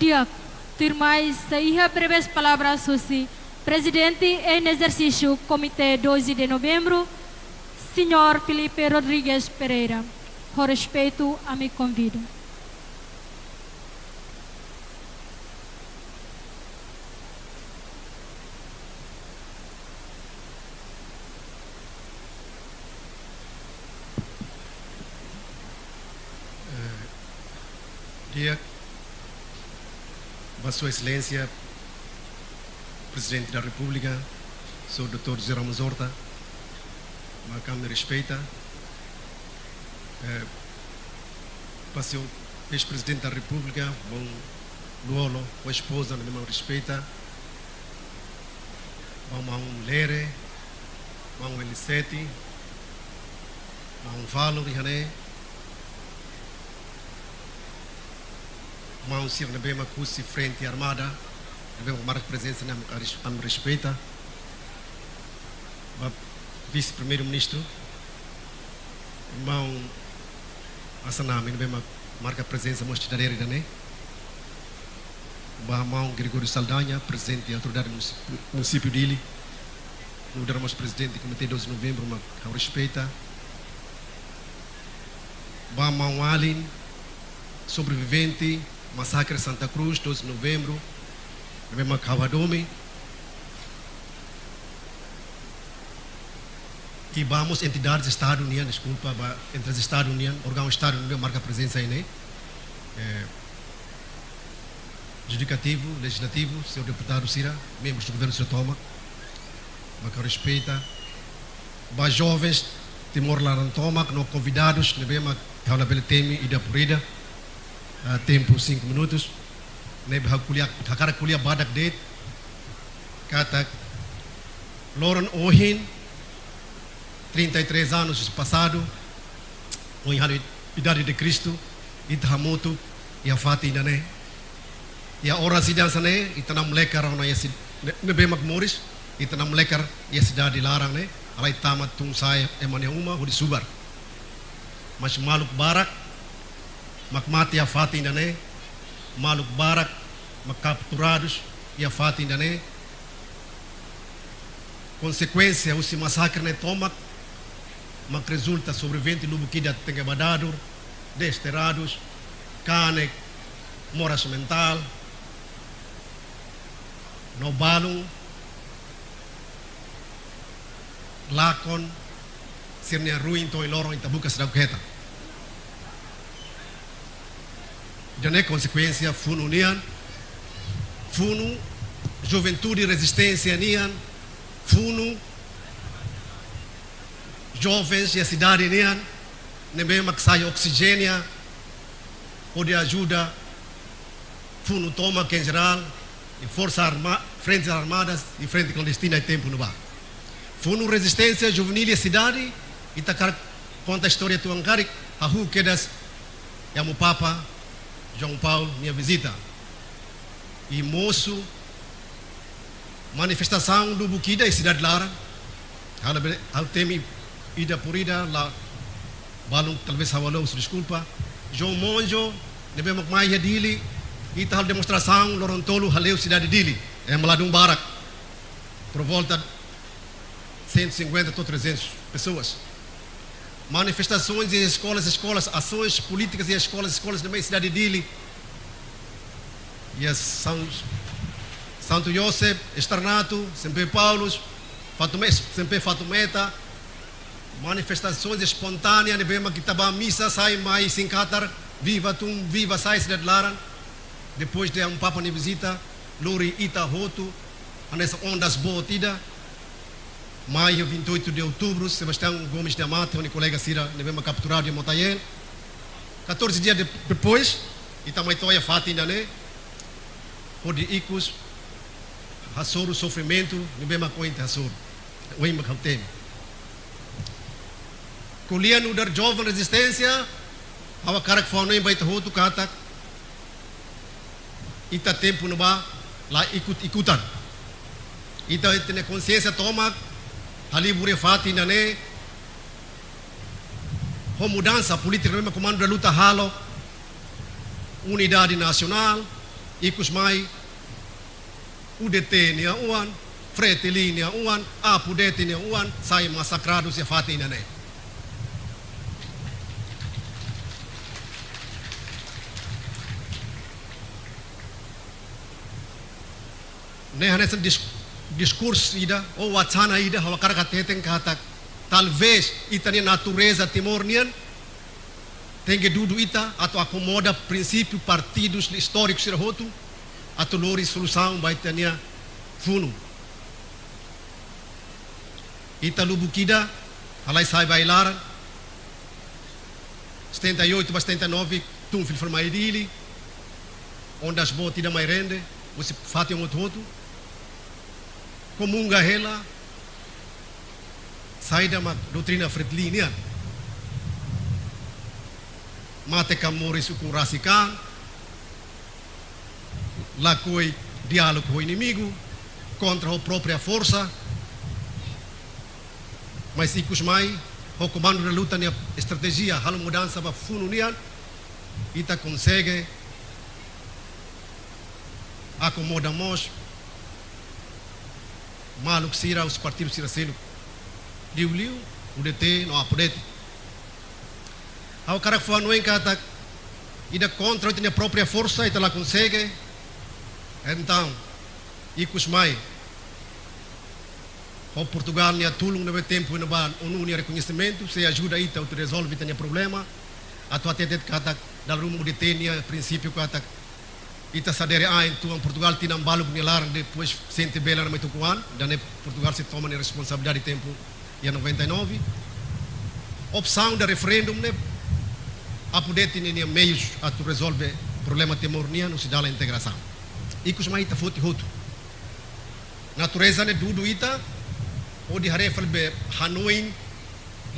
Di'ak, tuirmai sei iha breves palavras husi Prezidente em exercício Comité doze de Novembro, Señór Filipe Rodrigues Pereira. Ho respeitu, ami konvida. Eh, di'ak, ba Sua Exelénsia Prezidente da Repúblika, Señór doutór José Ramos Horta, mak ami respeita. Eh, ba Señór Eis-Prezidente da Repúblika, maun Lú-Olo, ho espoza, ne'ebé ami respeita. Ba maun Lere, maun Elisete, maun Valo iha ne'e, maun sira ne'ebé mak husi Frente Armada, ne'ebé mak marka prezensa ne'e ami, ami respeita. Ba Vise-Primeiru-Ministru, maun Assanami, ne'ebé mak marka prezensa mós iha dadeer ida-ne'e. Ba maun Gregório Saldanha, Prezidente Autoridade Munisip-, Munisípiu Dili, nu'udar mós Prezidente Comité doze de Novembro, mak ha'u respeita. Ba maun alin, sobrevivente masakre Santa Cruz, doze de Novembro, ne'ebé mak ha'u hadomi. I ba mós entidades Estadu nian, deskulpa, ba entidades Estadu nian, órgaun Estadu nian, marka prezensa iha ne'e. Eh, judikativu, lejizlativu, señór deputadu sira, membrus do governu sira tomak, mak ha'u respeita. Ba jovens Timor laran tomak, no konvidadus, ne'ebé mak ha'u labele temi ida por ida, ah, tempu cinco minutos. Ne'ebé ha'u ko'alia, hakarak ko'alia badak de'it, katak loron ohin, trinta e três anos pasadu, ohin halo Idade de Cristo, ita hamutuk iha fatin ida-ne'e. Iha oras ida hanesan ne'e, ita namlekar ona iha si-, ne-, ne'ebé mak moris, ita namlekar iha sidade laran ne'e, halai tama tun sa'e ema nia uma, hodi subar. Mas maluk barak mak mate iha fatin ida-ne'e, maluk barak mak kapturadus iha fatin ida-ne'e, konsekuénsia husi masakre ne'e tomak, mak rezulta sobrevivente lubuk ida tenke ba dadur, desteradus, kanek, moras mentál, no balun, lakon, sira-nia ruin to'o ohin loron ita buka seidauk hetan. Ida-ne'e konsekuénsia funu nian, funu juventude rezisténsia nian, funu jovens iha sidade nian, ne'ebé mak sai oksijéniu, hodi ajuda funu tomak en jerál, i Forsa Arma-, Frentes Armadas i Frente Klandestina iha tempu ne'ebá. Funu rezisténsia juveníl iha sidade, ita hakarak konta istória uitoan karik, hahú kedas iha Amu Papa João Paulo nia vizita. I mosu manifestasaun lubuk ida iha sidade laran. Ha'u labele, ha'u temi ida por ida, la balun, talvés ha'u halo, husu deskulpa. João Monjo, ne'ebé mak mai iha Dili, ita halo demonstrasaun loron tolu hale'u sidade Dili. Ema ladún barak. Por volta cento e cinquenta to'o trezentos pessoas. Manifestações em escolas, escolas, ações políticas em escolas, escolas, ne'ebé iha sidade Dili. Iha São, Santo Yosef, Externato, São Paulo, Fatume-, São Fatumeta, manifestações espontâneas, ne'ebé mak ita bá misa, sai mai isin katar, viva tun, viva sa'e sidade laran. Depois de Amu Papa nia vizita, lori ita hotu, hanesan ondas boot ida. Mai iha vinte e oito de outubro, Sebastião Gomes da Mata, ho nia kolega sira, ne'ebé mak kapturadu iha Motael. Catorze dias de-, depois, ita mai to'o iha fatin ida-ne'e, hodi ikus hasoru sofrimentu, ne'ebé mak ohin ita hasoru. Ohin mak ha'u temi. Ko'alia nu'udar joven rezisténsia, ha'u hakarak fó-hanoin ba ita hotu katak, ita tempu ne'ebá la ikut-ikutan. Ita, ita-nia konsiénsia tomak halibur iha fatin ida-ne'e, ho mudansa polítika ne'ebé mak Komandu da Luta halo, unidade nasionál, Ikus mai, U D T nia oan, Fretilin nia oan, Apu Deti nia oan, sai masakradu iha fatin ida-ne'e. Ne'e hanesan dis-, diskursu ida, ou wacana ida, ha'u hakarak hateten katak, talvés, ita-nia natureza Timor nian, tenke dudu ita, atu akomoda prinsípiu partidus istórikus sira hotu, atu lori solusaun ba ita-nia funu. Ita lubuk ida, halai sa'e ba ai-laran, setenta e oito ba setenta e nove, tun fila fali mai Dili, ondas boot ida mai rende, husi fatin hotu-hotu, komunga hela, saida mak doutrina Fretilin nian. Mate ka moris ukun rasik an, lakohi diálogu ho inimigu, kontra ho própria forsa, mas ikus mai, ho komandu da luta nia estratéjia, halo mudansa ba funu nian, ita konsege akomoda mós maluk sira, husi partidu sira seluk. Liuliu, U D T no Apu Deti. Ha'u hakarak fó hanoin katak, ida kontra ita-nia própria forsa, ita la konsege. Entaun, ikus mai, ho Portugal nia tulun ne'ebé tempu iha ne'ebá, ONU nia rekoñesimentu, sei ajuda ita atu rezolve ita-nia problema. Atu hatete katak, dala ruma U D T nia prinsípiu katak, ita sadere ain tuan Portugal tinan baluk nia laran, depois sente bele ema mai tuku an, ida-ne'e Portugal sei toma nia responsabilidade tempu iha noventa e nove. Opsaun da referendum ne'e, Apu Deti nia, nia meius atu rezolve problema Timor nian, husi dalan integrasaun. Ikus mai ita foti hotu. Natureza ne'e dudu ita, hodi haree fali be hanoin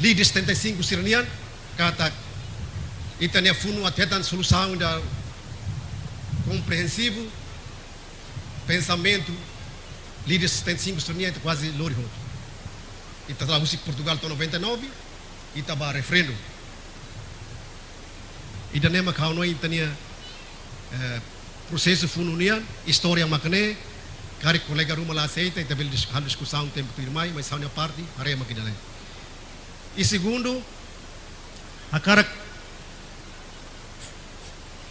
líder setenta e cinco sira-nian, katak ita-nia funu atu hetan solusaun ida komprensivu, pensamentu líder setenta e cinco sira-nian ita kuaze lori hotu. Ita la husik Portugal to'o noventa e nove, ita ba referendum. Ida-ne'e mak ha'u hanoin ita-nia, eh, prosesu funu nian, istória mak ne'e, karik kolega ruma la aseita, ita bele dis-, halo diskusaun tempu tuirmai, mas ha'u-nia parte, haree mak ida-ne'e. I segundu, hakarak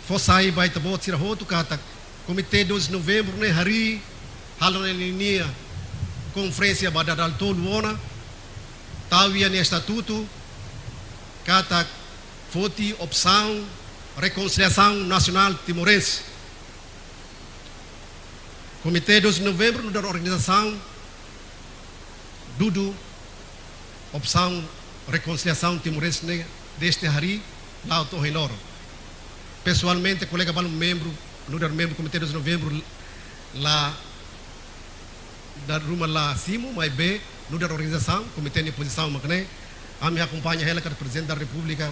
fó sai ba ita-boot sira hotu katak Komité doze de Novembru ne'e harii halo ninia konferénsia ba dala tolu ona, tau iha nia estatutu, katak foti opsaun rekonsiliasaun nasionál timorense. Komité doze de Novembru nu'udar organizasaun dudu opsaun rekonsiliasaun timorense ne'e dezde harii la'o to'o ohin loron. Pesoalmente, kolega balu membru, nu'udar membru Komité doze de Novembru la, dala ruma la simu, maibé nu'udar organizasaun, komité nia pozisaun mak ne'e, ami akompaña hela katak Prezidente da Repúblika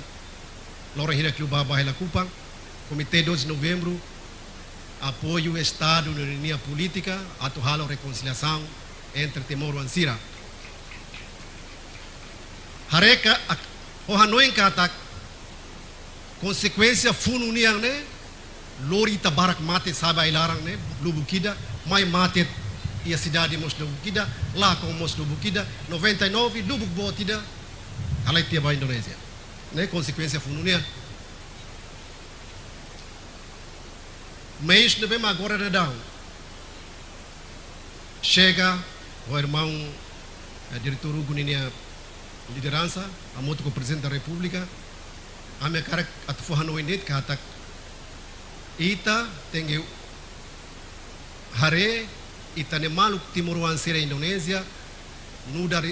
loron hirak liubá bá hela Kupang, Komité doze de Novembru apoiu Estadu ninia polítika atu halo rekonsiliasaun entre timoroan sira. Haree ka ak-, ha'u hanoin katak konsekuénsia funu nian ne'e, lori ita barak mate sa'e ba ai-laran ne'e, lubuk ida, mai mate iha sidade mós lubuk ida, lakon mós lubuk ida, noventa e nove, lubuk boot ida, halai tiha ba Indonézia. Ne'e konsekuénsia funu nian. Meius ne'ebé mak agora daudaun chega, ho irmaun, eh, Diretór Hugo ninia lideransa, hamutuk ho Prezidente da Repúblika, ami hakarak atu fó hanoin de'it katak ita tenke haree ita-nia maluk timoroan sira Indonézia, nu'udar,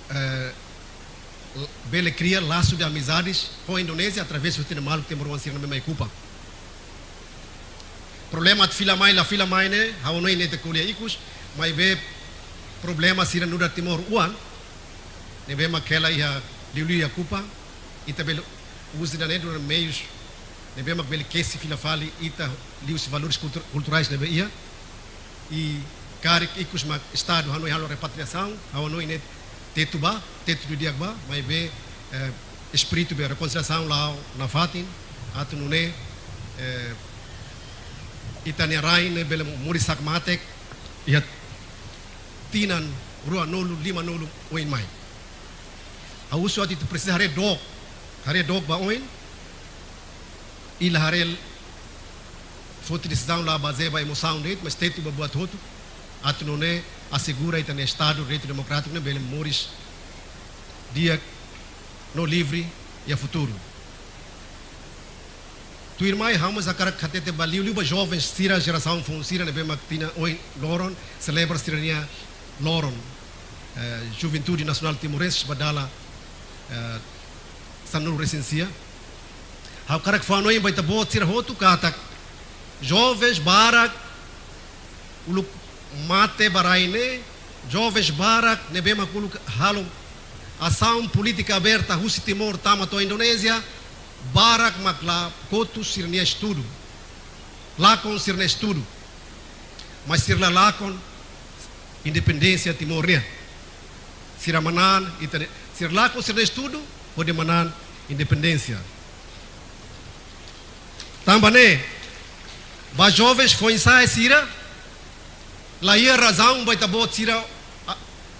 eh, bele kria lasu de amizades ho Indonézia através husi ita-nia maluk timoroan sira ne'ebé mai Kupang. Problema atu fila mai, la fila mai ne'e, ha'u hanoin ne'e ita ko'alia ikus, maibé problema sira nu'udar Timor oan, ne'ebé mak hela iha liuliu iha Kupang, ita bele uza ida-ne'e nu'udar meius ne'ebé mak bele kesi fila fali ita liuhusi valores kultur-, kulturais ne'ebé iha. I karik ikus mak Estadu hanoin halo repatriasaun, ha'u hanoin ne'e tetu ba, tetu didi'ak ba, maibé, eh, espíritu be rekonsiliasaun la'o nafatin, atu nune'e eh, ita-nia rain ne'e bele moris hakmatek iha tinan ruanulu, limanulu oin mai. Ha'u husu atu ita presiza haree dook, haree dook ba oin, i la haree foti desizaun la bazeia ba emosaun de'it, mas tetu ba buat hotu, atu nune'e asegura ita-nia Estadu Direitu Demokrátiku ne'e bele moris di'ak no livre iha futuru. Tuirmai, ha'u mós hakarak hatete ba liuliu ba jovens sira, jerasaun foun sira ne'ebé mak tinan ohin loron selebra sira-nia loron, eh, Juventude Nacional Timorense ba dala, eh, sanulu resin sia. Ha'u hakarak fó-hanoin ba ita-boot sira hotu katak jovens barak uluk mate ba rai ne'e, jovens barak ne'ebé mak uluk halo asaun polítika aberta husi Timor tama to'o Indonézia, barak mak la kotu sira-nia estudu, lakon sira-nia estudu, mas sira la lakon independénsia Timor nian. Sira manán, ita-nia, sira lakon sira-nia estudu hodi manán independénsia. Tanba ne'e, ba jovens foin-sa'e sira, la iha razaun ba ita-boot sira, a,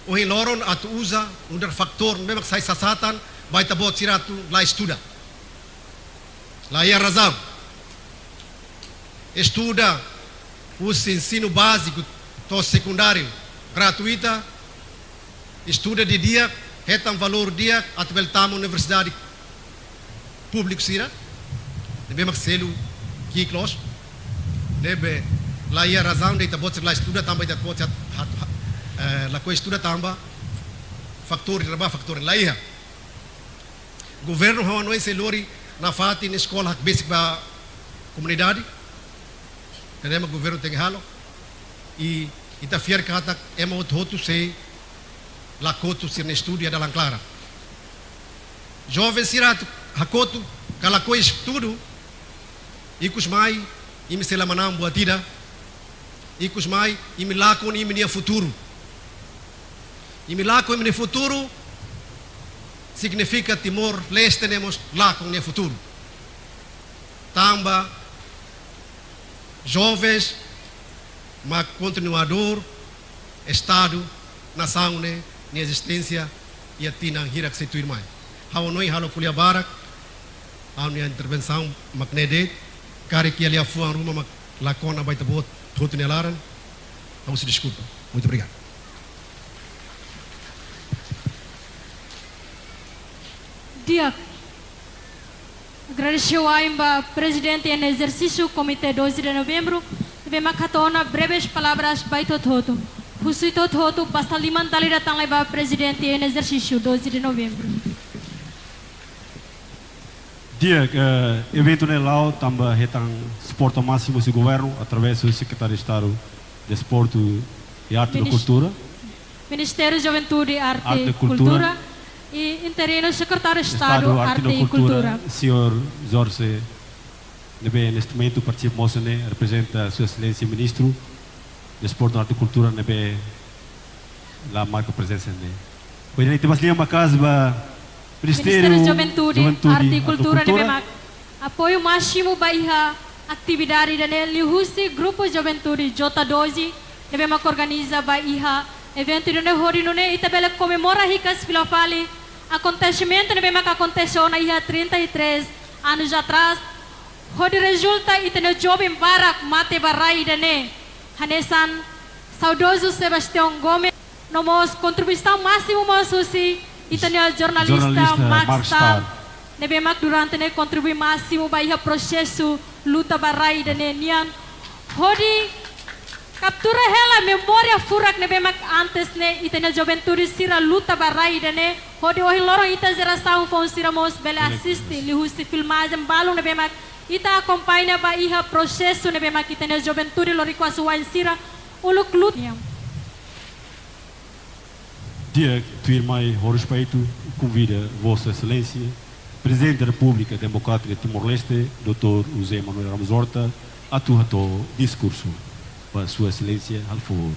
ohin loron atu uza nu'udar fatór ne'ebé mak sai sasatan ba ita-boot sira atu la estuda. La iha razaun. Estuda husi ensinu báziku to'o sekundáriu gratuita, estuda didi'ak, hetan valór di'ak, atu bele tama universidade públiku sira ne'ebé mak selu ki'ik loos. Ne'ebé la iha razaun de'it ita-boot sira la estuda, tanba ita-boot sira hat-, hat-, eh, lakohi estuda tanba fatór ne'ebá, fatór la iha. Governu ha'u hanoin sei lori nafatin eskola hakbesik ba komunidade. Ne'e mak governu tenke halo. I ita fiar katak ema hotu-hotu sei la kotu sira-nia estudu iha dalan klaran. Joven sira atu hakotu ka lakohi estudu, ikus mai imi sei la manán buat ida, ikus mai imi lakon imi-nia futuru. Imi lakon imi-nia futuru signifika Timor-Leste ne'e mós lakon nia futuru. Tanba jovens mak kontinuadór Estadu, nasaun ne'e nia ezisténsia iha tinan hirak sei tuirmai. Ha'u hanoin halo ko'alia barak, ha'u-nia intervensaun mak ne'e de'it, karik iha liafuan ruma mak la kona ba ita-boot hotu nia laran, ha'u husu deskulpa. Muito obrigado. Di'ak. Agradese wa'in ba Prezidente em exercício Comité doze de Novembro, ne'ebé mak hato'o ona breves palavras ba ita hotu-hotu. Husu ita hotu-hotu, basta liman dala ida tan lai ba Prezidente em exercício doze de Novembro. Di'ak, eh, eventu ne'e la'o tanba hetan suporta másimu husi governu, através do Secretário de Estado Desportu e Arte no Minis-, Kultura. Ministériu Juventude, Arte, Arte e Kultura. Kultura. I interinu Sekretáriu Estadu, Estadu Arte Arte no e Kultura, Kultura. Señór Jorge, ne'ebé neste momento partisipa mós ne'e, reprezenta Sua Exelénsia Ministru Desportu, Arte e Kultura, ne'ebé la marka prezensa ne'e. Ohin ita basa lian maka'as ba Ministériu Ministériu Juventude, Juventude, Arte e Arte e Kultura, Kultura. Ne'ebé mak apoiu másimu ba iha atividade ida-ne'e liuhusi Grupu Juventude J doze, ne'ebé mak organiza ba iha eventu ida-ne'e hodi nune'e ita bele komemora hikas fila fali akontesimentu ne'ebé mak akontese ona iha trinta e três anos atrás, hodi rezulta ita-nia joven barak mate ba rai ida-ne'e. Hanesan saudozu Sebastião Gomes, no mós kontribuisaun másimu mós husi ita-nia jornalista, jornalista Mark Mark Stahl, Stahl, ne'ebé mak durante ne'e kontribui másimu ba iha prosesu luta ba rai ida-ne'e nian. Hodi kaptura hela memória furak ne'ebé mak antes ne'e ita-nia juventude sira luta ba rai ida-ne'e. Hodi ohin loron ita jerasaun foun sira mós bele, bele asiste, asiste liuhusi filmajen balun ne'ebé mak ita akompaña ba iha prosesu ne'ebé mak ita-nia juventude loriku asuwa'in sira uluk luta. Di'ak, tuirmai ho respeitu, konvida Vossa Exelénsia, Prezidente da Repúblika Demokrátika de Timor-Leste, doutór José Manuel Ramos Horta, atu hato'o diskursu. Ba Sua Exelénsia, halo favór.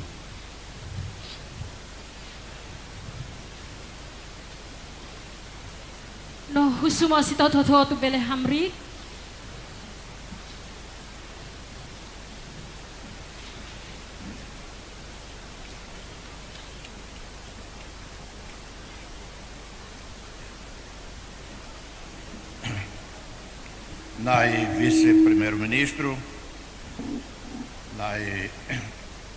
No husu mós ita hotu-hotu bele hamriik. Na'i Vise-Primeiru-Ministru, Na'i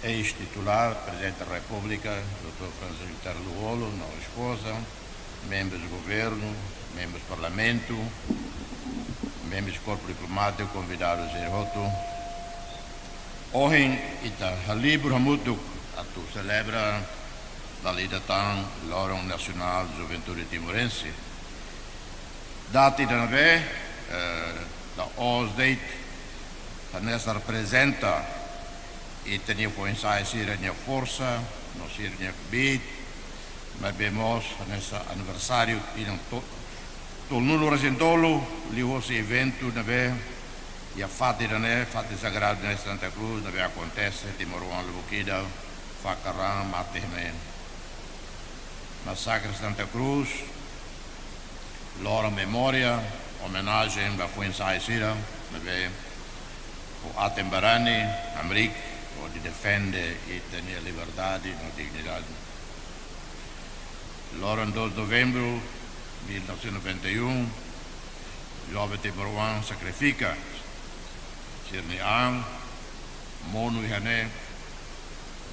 eis-titulár Prezidente da Repúblika, doutór Francisco Guterres Lú-Olo, no espoza, membrus governu, membrus parlamentu, membrus korpu diplomátiku, konvidadus sira hotu. Ohin ita halibur hamutuk atu selebra dala ida tan Loron Nasionál Juventude Timorense. Data ida ne'ebé, eh, da'ós de'it, hanesan reprezenta ita-nia foin-sa'e sira-nia forsa, no sira-nia kbiit, maibé mós hanesan aniversáriu tinan to-, tolunulu-resin-tolu, liuhosi eventu ne'ebé iha fatin ida-ne'e, fatin sagradu ida-ne'e Santa Cruz, ne'ebé akontese, timoroan lubuk ida fakar raan mate iha ne'e. Masakre Santa Cruz, loron memória, omenajen ba foin-sa'e sira ne'ebé ho aten barani, hamriik, hodi defende ita-nia liberdade no dignidade. Loron dois de novembro mil novecentos e noventa e um, joven timoroan sakrifika sira-nia an, monu iha ne'e,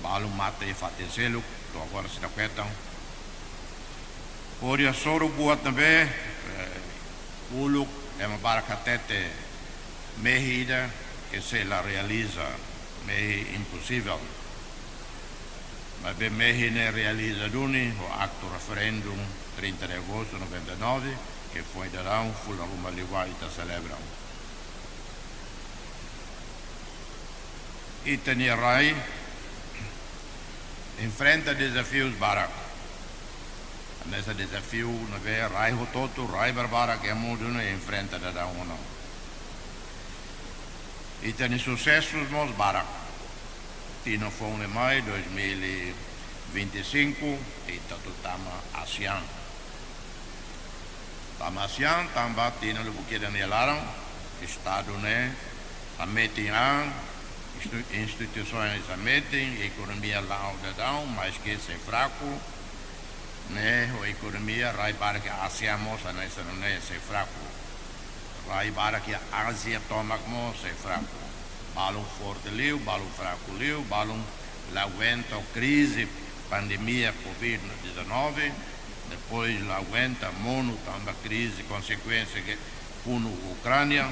balu mate iha fatin seluk, to'o agora seidauk hetan. Hodi hasoru buat ne'ebé, eh, uluk ema barak hatete mehi ida ke sei la realiza, mehi imposivel. Maibé mehi ne'e realiza duni ho aktu referendu trinta de agosto noventa e nove, ke foin daudaun fulan ruma liubá ita selebra. Ita-nia rai enfrenta dezafius barak. Hanesan dezafiu ne'ebé rai hotu-hotu, rai barbarak iha mundu ne'e enfrenta daudaun ona. Ita-nia susesus mós barak. Tinan foun ne'e mai, dois mil e vinte e cinco, ita atu tama ASEAN. Tama ASEAN, tanba tinan lubuk ida nia laran, Estadu ne'e hametin an, institu-, instituisoens hametin, ekonomia la'o daudaun, maske sei fraku, ne'e ho ekonomia rai barak iha ASEAN mós hanesan ne'e sei fraku. Rai barak iha Ázia tomak mós sei fraku. Balun forte liu, balun fraku liu, balun la aguenta krize pandemia covid dezanove, depois la aguenta monu tanba krize konsekuénsia ke funu Ukránia,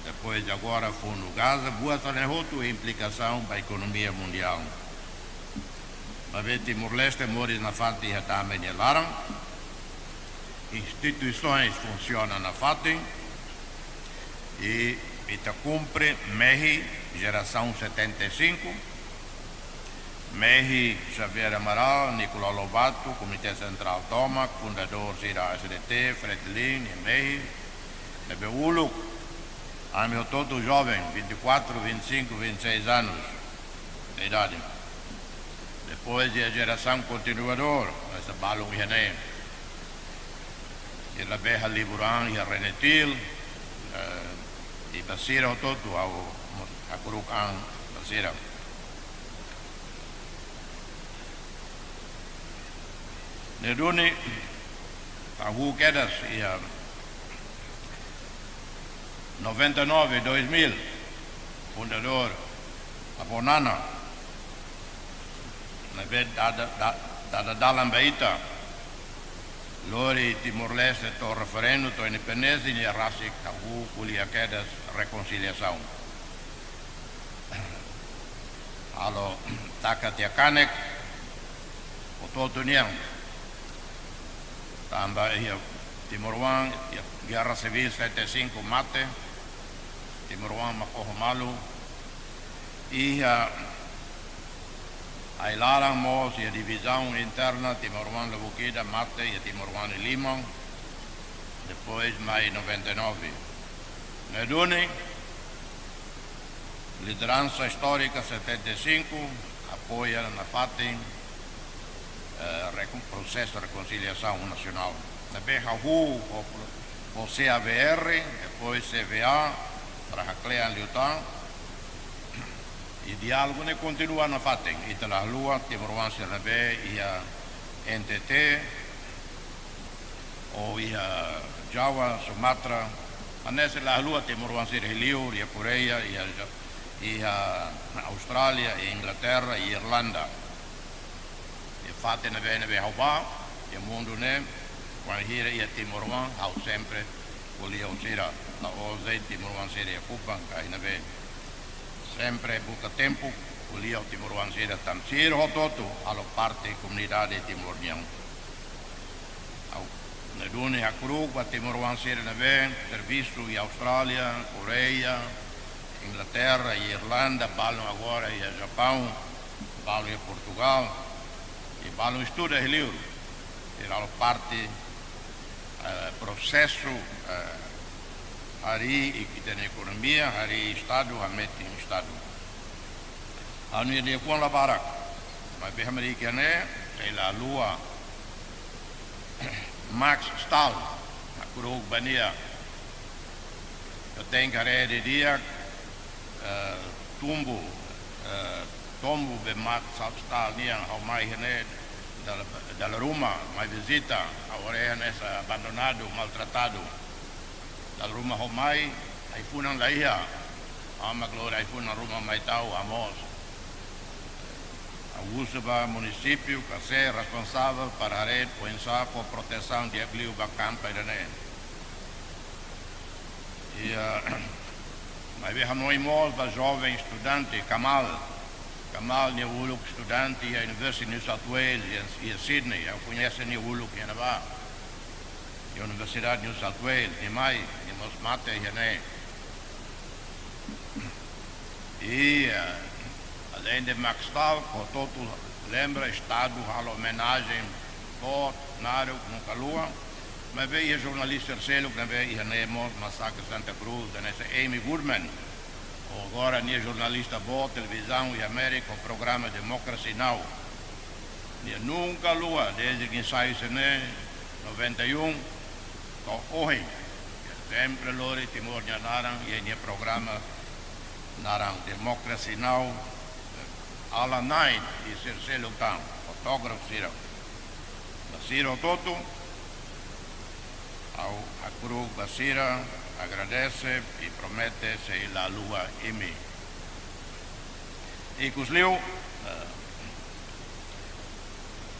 depois de agora funu Gaza, buat sira-ne'e hotu implikasaun ba ekonomia mundiál. Maibé Timor-Leste moris nafatin iha dame nia laran, instituisoens funsiona nafatin, i ita kumpre mehi jerasaun setenta e cinco, mehi Xavier Amaral, Nicolau Lobato, Komité Sentrál tomak, fundadór sira ASDT, Fretilin, nia mehi, ne'ebé uluk, ami hotu-hotu joven, vinte e quatro, vinte e cinco, vinte e seis anos de idade. Depois iha jerasaun kontinuadór, hanesan balun iha ne'e. Sira ne'ebé halibur an iha RENETIL, eh, i ba sira hotu-hotu ha'u hakru'uk an ba sira. Ne'e duni, ha'u kedas iha noventa e nove, dois mil, fundadór Avó Nana, ne'ebé dada, da-, dada dalan ba ita, lori Timor-Leste to'o referendu, to'o independénsia, nia rasik ha'u ko'alia kedas rekonsiliasaun. Halo taka tiha kanek, hotu-hotu nian. Tanba iha timoroan, iha gerra sivíl setenta e cinco mate, timoroan mak oho malu. Iha ai-laran mós iha divizaun interna, timoroan lubuk ida mate, iha timoroan na'in-lima, depois mai noventa e nove. Ne'e duni, lideransa istórika setenta e cinco apoia nafatin, eh, recon-, prosesu rekonsiliasaun nasionál. Ne'ebé hahú ho, ho CAVR, depois CVA, para haklean liután, i diálogu ne'e kontinua nafatin, ita la haluha, timoroan sira ne'ebé iha NTT, ou iha Jawa, Sumatra, Hanesan la haluha timoroan sira iha liur, iha Koreia, iha, iha Austrália, iha Inglaterra, iha Irlanda. Iha fatin ne'ebé, ne'ebé ha'u bá, iha mundu ne'e, wainhira iha timoroan, ha'u sempre ko'alia ho sira, la'ós de'it timoroan sira iha Kupang, ka iha ne'ebé. Sempre buka tempu, ko'alia ho timoroan sira, tanba sira hotu-hotu halo parte komunidade Timor nian. Ha'u, ne'e duni hakru'uk ba timoroan sira ne'ebé servisu iha Austrália, Koreia, Inglaterra, iha Irlanda, balun agora iha Japaun, balun iha Portugal, i balun estuda iha liur. Sira halo parte, eh, prosesu, eh, harii ita-nia ekonomia, harii Estadu, hametin Estadu. Ha'u-nia liafuan la barak, maibé hamriik iha ne'e, sei la haluha Max Stahl, hakru'uk ba nia. Ita tenke haree didi'ak, eh, tombu, eh, tombu be Max Stahl nian, ha'u mai iha ne'e dala, dala ruma, mai vizita, ha'u haree hanesan abandonadu, maltratadu. Dala ruma ha'u mai, ai-funan la iha, ha'u mak lori ai-funan ruma mai tau, hamoos. Ha'u husu ba munisípiu, ka sé responsavel para haree oinsá fó protesaun di'ak liu ba kampu ida-ne'e. I, eh, maibé hanoin mós ba joven estudante, Kamal. Kamal nia uluk estudante iha University of New South Wales, iha, iha Sydney. Ha'u koñese nia uluk iha ne'ebá. Iha Universidade New South Wales, nia mai, nia mós mate iha ne'e. I, eh, aleinde Max Stahl, hotu-hotu lembra Estadu halo omenajen boot, naruk, nunka haluha. Maibé iha jornalista seluk ne'ebé iha ne'e mós, masakre Santa Cruz, hanesan Amy Goodman. Agora nia jornalista boot televizaun iha Amérika, ho programa Democracy Now. Nia nunka haluha, dezde ke sai sene noventa e um, to'o ohin. Nia sempre lori Timor nia naran, iha nia programa naran Democracy Now, Alan Knight, i sira seluk tan, fotógrafu sira. Ba sira hotu-hotu, ha'u hakru'uk ba sira, agradese, i promete sei la haluha imi. Ikusliu, eh,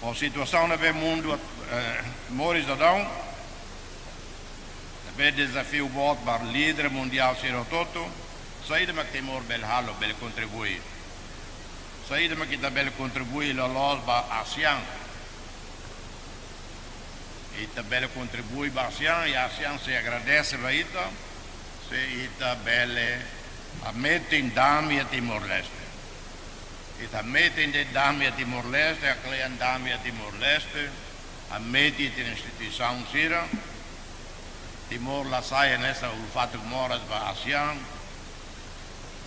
ho situasaun ne'ebé mundu, eh, moris daudaun, ne'ebé dezafiu boot ba líder mundiál sira hotu-hotu, saida mak Timor bele halo, bele kontribui. Saida mak ita bele kontribui loloos ba ASEAN. Ita bele kontribui ba ASEAN, i ASEAN sei agradese ba ita, se ita bele hametin dame iha Timor-Leste. Ita hametin de'it dame iha Timor-Leste, haklean dame iha Timor-Leste, hametin ita-nia instituisaun sira. Timor la sai hanesan ulun-fatuk moras ba ASEAN,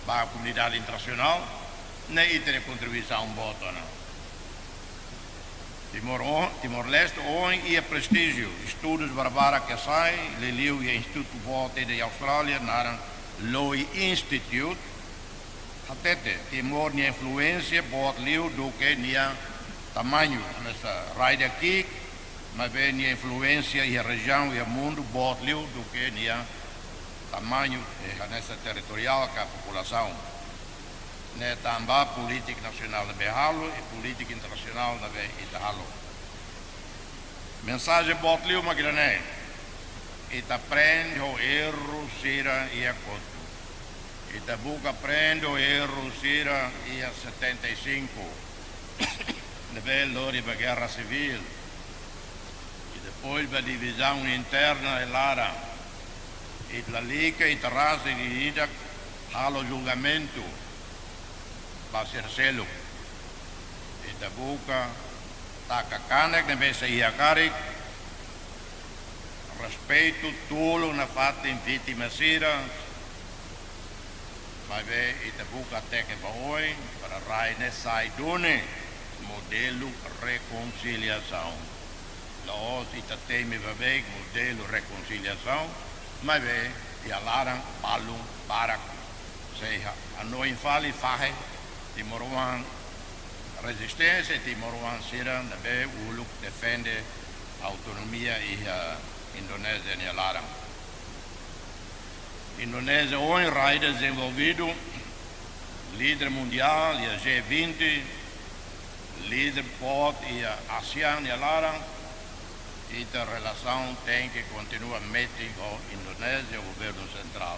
ba komunidade internasionál, ne'e ita-nia kontribuisaun boot ona. Timor o-, Timor-Leste ohin iha prestíjiu, estudus barbarak ke sai, liuliu iha institutu boot iha Austrália, naran Lowy Institute, hatete, Timor nia influénsia boot liu duké nia tamañu, hanesan rai daqui, maibé nia influénsia iha rejiaun, iha mundu boot liu duké nia tamañu, eh, hanesan territoriál ka populasaun. Ne'e tanba polítika nasionál ne'ebé halo, i polítika internasionál ne'ebé ita halo. Mensajen boot liu mak ida-ne'e. Ita aprende ho erru sira iha kotuk. Ita buka aprende ho erru sira iha setenta e cinco. Ne'ebé lori ba gerra sivíl. I depois ba divizaun interna iha laran. Ita lalika, ita rasik, i ita halo julgamentu ba sira seluk. Ita buka taka kanek ne'ebé sei iha karik, respeitu tulun nafatin vítima sira, maibé ita buka teke ba oin, para rai ne'e sai duni modelu rekonsiliasaun. La'ós ita temi ba beik modelu rekonsiliasaun, maibé iha laran balun barak sei ha-, hanoin fali fahe timoroan rezisténsia, timoroan sira ne'ebé uluk defende autonomia iha Indonézia nia laran. Indonézia ohin rai dezenvolvidu, líder mundiál iha G vinte, líder boot iha ASEAN nia laran, ita relasaun tenke kontinua metin ho Indonézia, governu sentrál.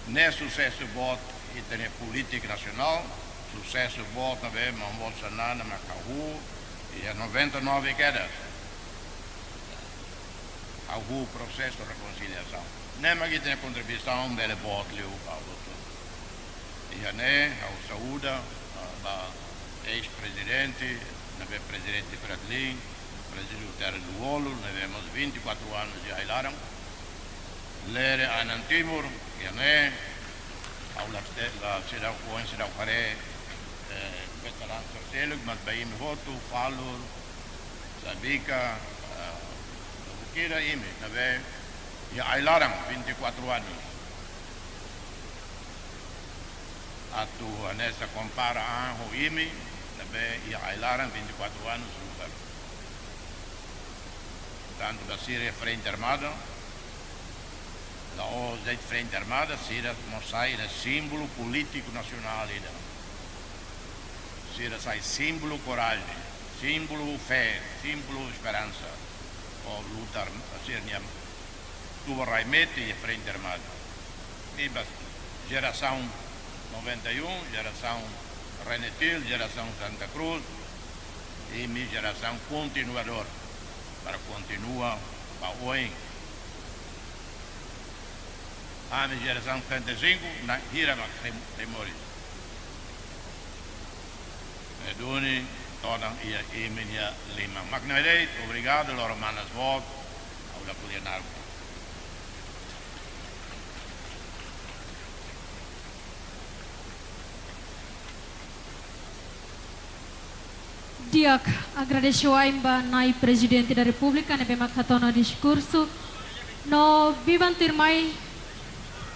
Ne'e susesu boot ita-nia polítika nasionál, susesu boot ne'ebé maun Bolsonaro mak hahú iha noventa e nove kedas. Hahú prosesu rekonsiliasaun. Ne'e mak ita-nia kontribuisaun bele boot liu ba hotu. Iha ne'e ha'u saúda, ah, ba eis-prezidente, ne'ebé Prezidente Fretilin, Prezidente Guterres Lú-Olo, ne'ebé mós vinte e quatro anos iha ai-laran. Lere Anan Timur, iha ne'e, ha'u la te-, la seidauk, ohin seidauk haree, eh, veteranu sira seluk, mas ba imi hotu, Falur, Sabika, eh, Bukira, imi, ne'ebé iha ai-laran vinte e quatro anos. Atu hanesan kompara an ho imi, ne'ebé iha ai-laran vinte e quatro anos lutar. Tantu ba sira Frente Armada, la'ós de'it Frente Armada, sira mós sai ne'e símbolu polítiku nasionál ida. Sira sai símbolu korajen, símbolu fé, símbolu esperansa. Ho lutar, sira-nia tuba rai metin iha Frente Armada. I ba jerasaun noventa e um, jerasaun Renatil, jerasaun Santa Cruz, imi jerasaun kontinuadór para kontinua ba oin. Ami jerasaun setenta e cinco, naran hira mak rem-, remoris. Ne'e duni todan iha imi-nia liman. Mak ne'e de'it, obrigadu, loron manas boot, ha'u la ko'alia naruk. Di'ak, agradese wa'in ba Nai Prezidente da Repúblika ne'ebé mak hato'o ona diskursu. No biban tuirmai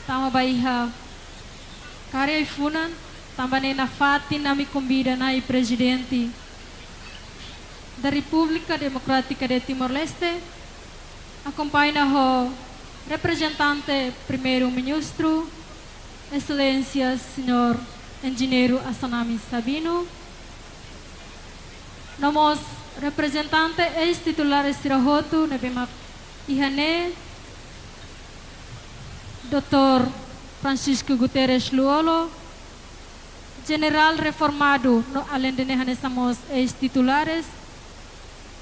tama ba iha karik ai-funan, tanba ne'e nafatin ami konvida Nai Prezidente da República Democrática de Timor-Leste, akompaña ho reprezentante Primeiru-Ministru, Exelénsia Señór Enjeñeiru Assanami Sabino, no mós reprezentante eis-titulares sira hotu ne'ebé mak iha ne'e, doutór Francisco Guterres Lú-Olo, jenerál reformadu no aleinde ne'e hanesan mós eis-titulares,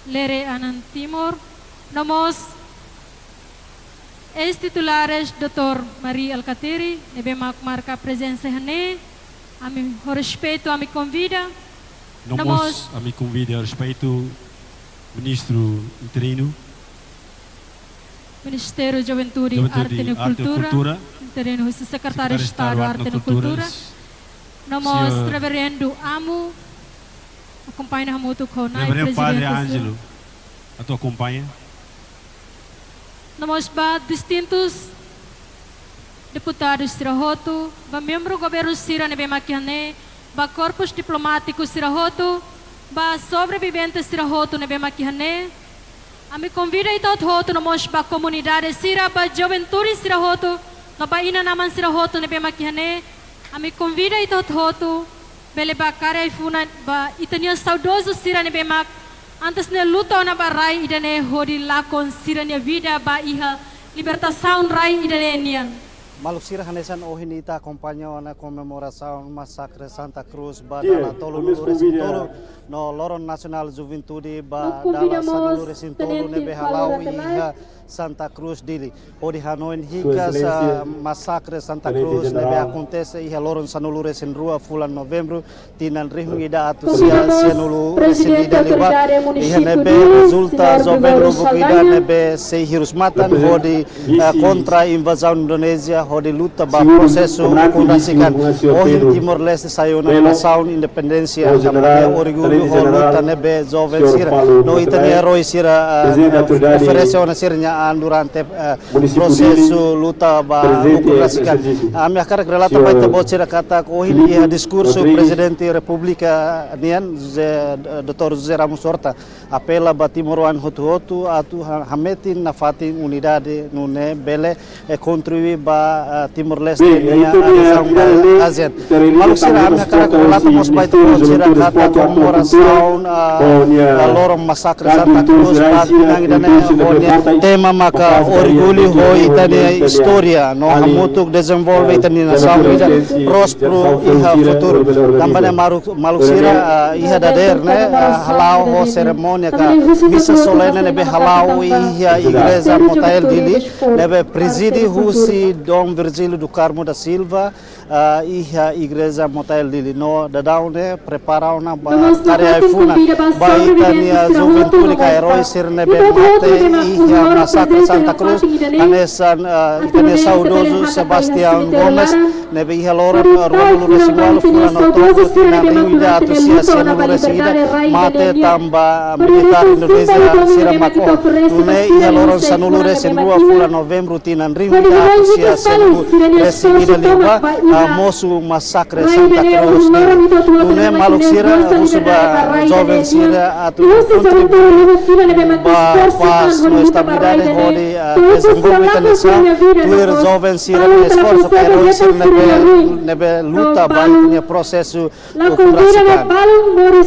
Lere Anan Timur, no mós eis-titulares doutór Mari Alkatiri, ne'ebé mak marka prezensa iha ne'e, ami ho respeitu ami konvida. No mós ami konvida ho respeitu Ministru Interinu, Ministériu Juventude, Juventude, Arte no Arte no Kultura, Kultura, Interinu husi Sekretáriu Estadu Arte no Kultura, no mós Señór Reverendu Amu, akompaña hamutuk ho Nai Reverendu Padre Prezidente Ângelo, atu akompaña. No mós ba distintus deputadu sira hotu, ba membru governu sira ne'ebé mak iha ne'e, ba korpus diplomátiku sira hotu, ba sobrevivente sira hotu ne'ebé mak iha ne'e. Ami konvida ita hotu-hotu no mós ba komunidade sira, ba juventude sira hotu, no ba inan-aman sira hotu ne'ebé mak iha ne'e. Ami konvida ita hotu-hotu, bele ba karik ai-funan ba ita-nia saudozu sira ne'ebé mak antes ne'e luta ona ba rai ida-ne'e hodi lakon sira-nia vida ba iha libertasaun rai ida-ne'e nian. Maluk sira, hanesan ohin ita akompaña ona komemorasaun masakre Santa Cruz ba dala tolunulu-resin-tolu no loron nasionál juventude ba dala sanulu-resin-tolu ne'ebé hala'o iha Santa Cruz, Dili. Hodi hanoin hikas masakre Santa Cruz ne'ebé akontese iha loron sanulu-resin-rua fulan Novembru, tinan rihun ida atus sia sianulu-resin-ida liubá. Iha ne'ebé rezulta joven lubuk ida ne'ebé sei hirus matan hodi, eh, kontra invazaun Indonézia hodi luta ba prosesu ukun rasik an. Ohin Timor-Leste sai ona nasaun independénsia, tanba nia orgullu ho luta ne'ebé joven sira no ita-nia eroi sira, ah, oferese ona sira-nia an durante, ah, prosesu luta ba ukun rasik an. Ami hakarak relata ba ita-boot sira katak ohin iha diskursu Prezidente Repúblika nian, José, eh, doutór José Ramos Horta, apela ba timoroan hotu-hotu atu ha-, hametin nafatin unidade nune'e bele, eh, kontribui ba, ah, Timor-Leste nia adezaun ba ASEAN. Maluk sira, ami hakarak relata mós ba ita-boot sira katak komemorasaun, ah, ah, loron masakre Santa Cruz ba tinan ida-ne'e ho nia tema maka orgullu ho ita-nia istória no hamutuk dezenvolve ita-nia nasaun ida prósperu iha futuru. Tanba ne'e maluk, maluk sira, ah, iha dadeer ne'e, ah, hala'o ho serimónia ka misa solene ne'ebé hala'o iha Igreja Motael Dili, ne'ebé prezide husi Dom Virgílio do Carmo da Silva, ah, iha Igreja Motael Dili. No daudaun ne'e prepara ona ba kari ai-funan ba ita-nia juventude ka eroi sira ne'ebé mate iha masakre Santa Cruz, hanesan, ah, ita-nia saudozu Sebastião Gomes, ne'ebé iha loron, ah, ruanulu-resin-ualu fulan Outubru tinan rihun ida atus sia sianulu-resin-ida, mate tanba militár Indonézia sira mak oho. Nune'e iha loron sanulu-resin-rua fulan Novembru tinan rihun ida atus sia sianulu-resin-ida liubá, ah, mosu masakre Santa Cruz nian. Nune'e maluk sira, husu ba joven sira atu kontribui ba pás no estabilidade hodi, ah, dezenvolve ita-nia nasaun, tuir joven sira-nia esforsu ka eroi sira ne'ebé, ne'ebé luta ba ita-nia prosesu ukun rasik an.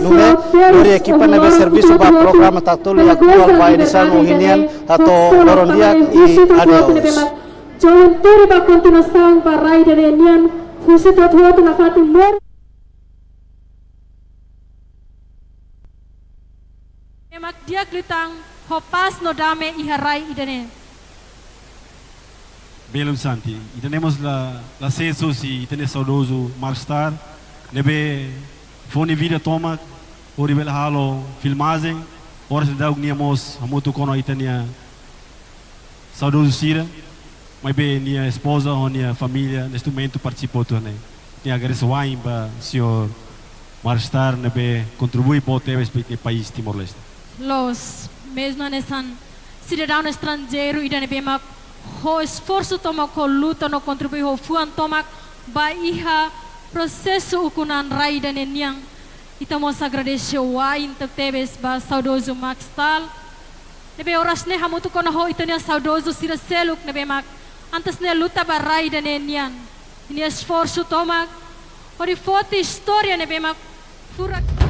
Nune'e, lori ekipa ne'ebé servisu ba programa Tatoli Atuál ba edisaun ohin nian, hato'o loron di'ak i adeus. Joven tuir ba kontinuasaun ba rai ida-ne'e nian, husu hotu-hotu nafatin moris. Ema di'ak liután ho pás no dame iha rai ida-ne'e. Belun Santi, ita-nia mós la, la sees husi ita-nia saudozu Mark Star, ne'ebé fó nia vida tomak hodi bele halo filmajen, oras daudaun nia mós hamutuk ona ita-nia saudozu sira, maibé nia espoza ho nia família neste momentu partisipa hotu ne'e. Nia agradese wa'in ba señór Mark Star ne'ebé kontribui boot tebes ba ita-nia país Timor-Leste. Loos, mezmu hanesan sidadaun estranjeiru ida ne'ebé mak ho esforsu tomak ho luta no kontribui ho fuan tomak ba iha prosesu ukun an rai ida-ne'e nian. Ita mós agradese wa'in tebetebes ba saudozu Mark Star, ne'ebé oras ne'e hamutuk ona ho ita-nia saudozu sira seluk ne'ebé mak antes ne'e luta ba rai ida-ne'e nian. Nia esforsu tomak hodi foti istória ne'ebé mak furak.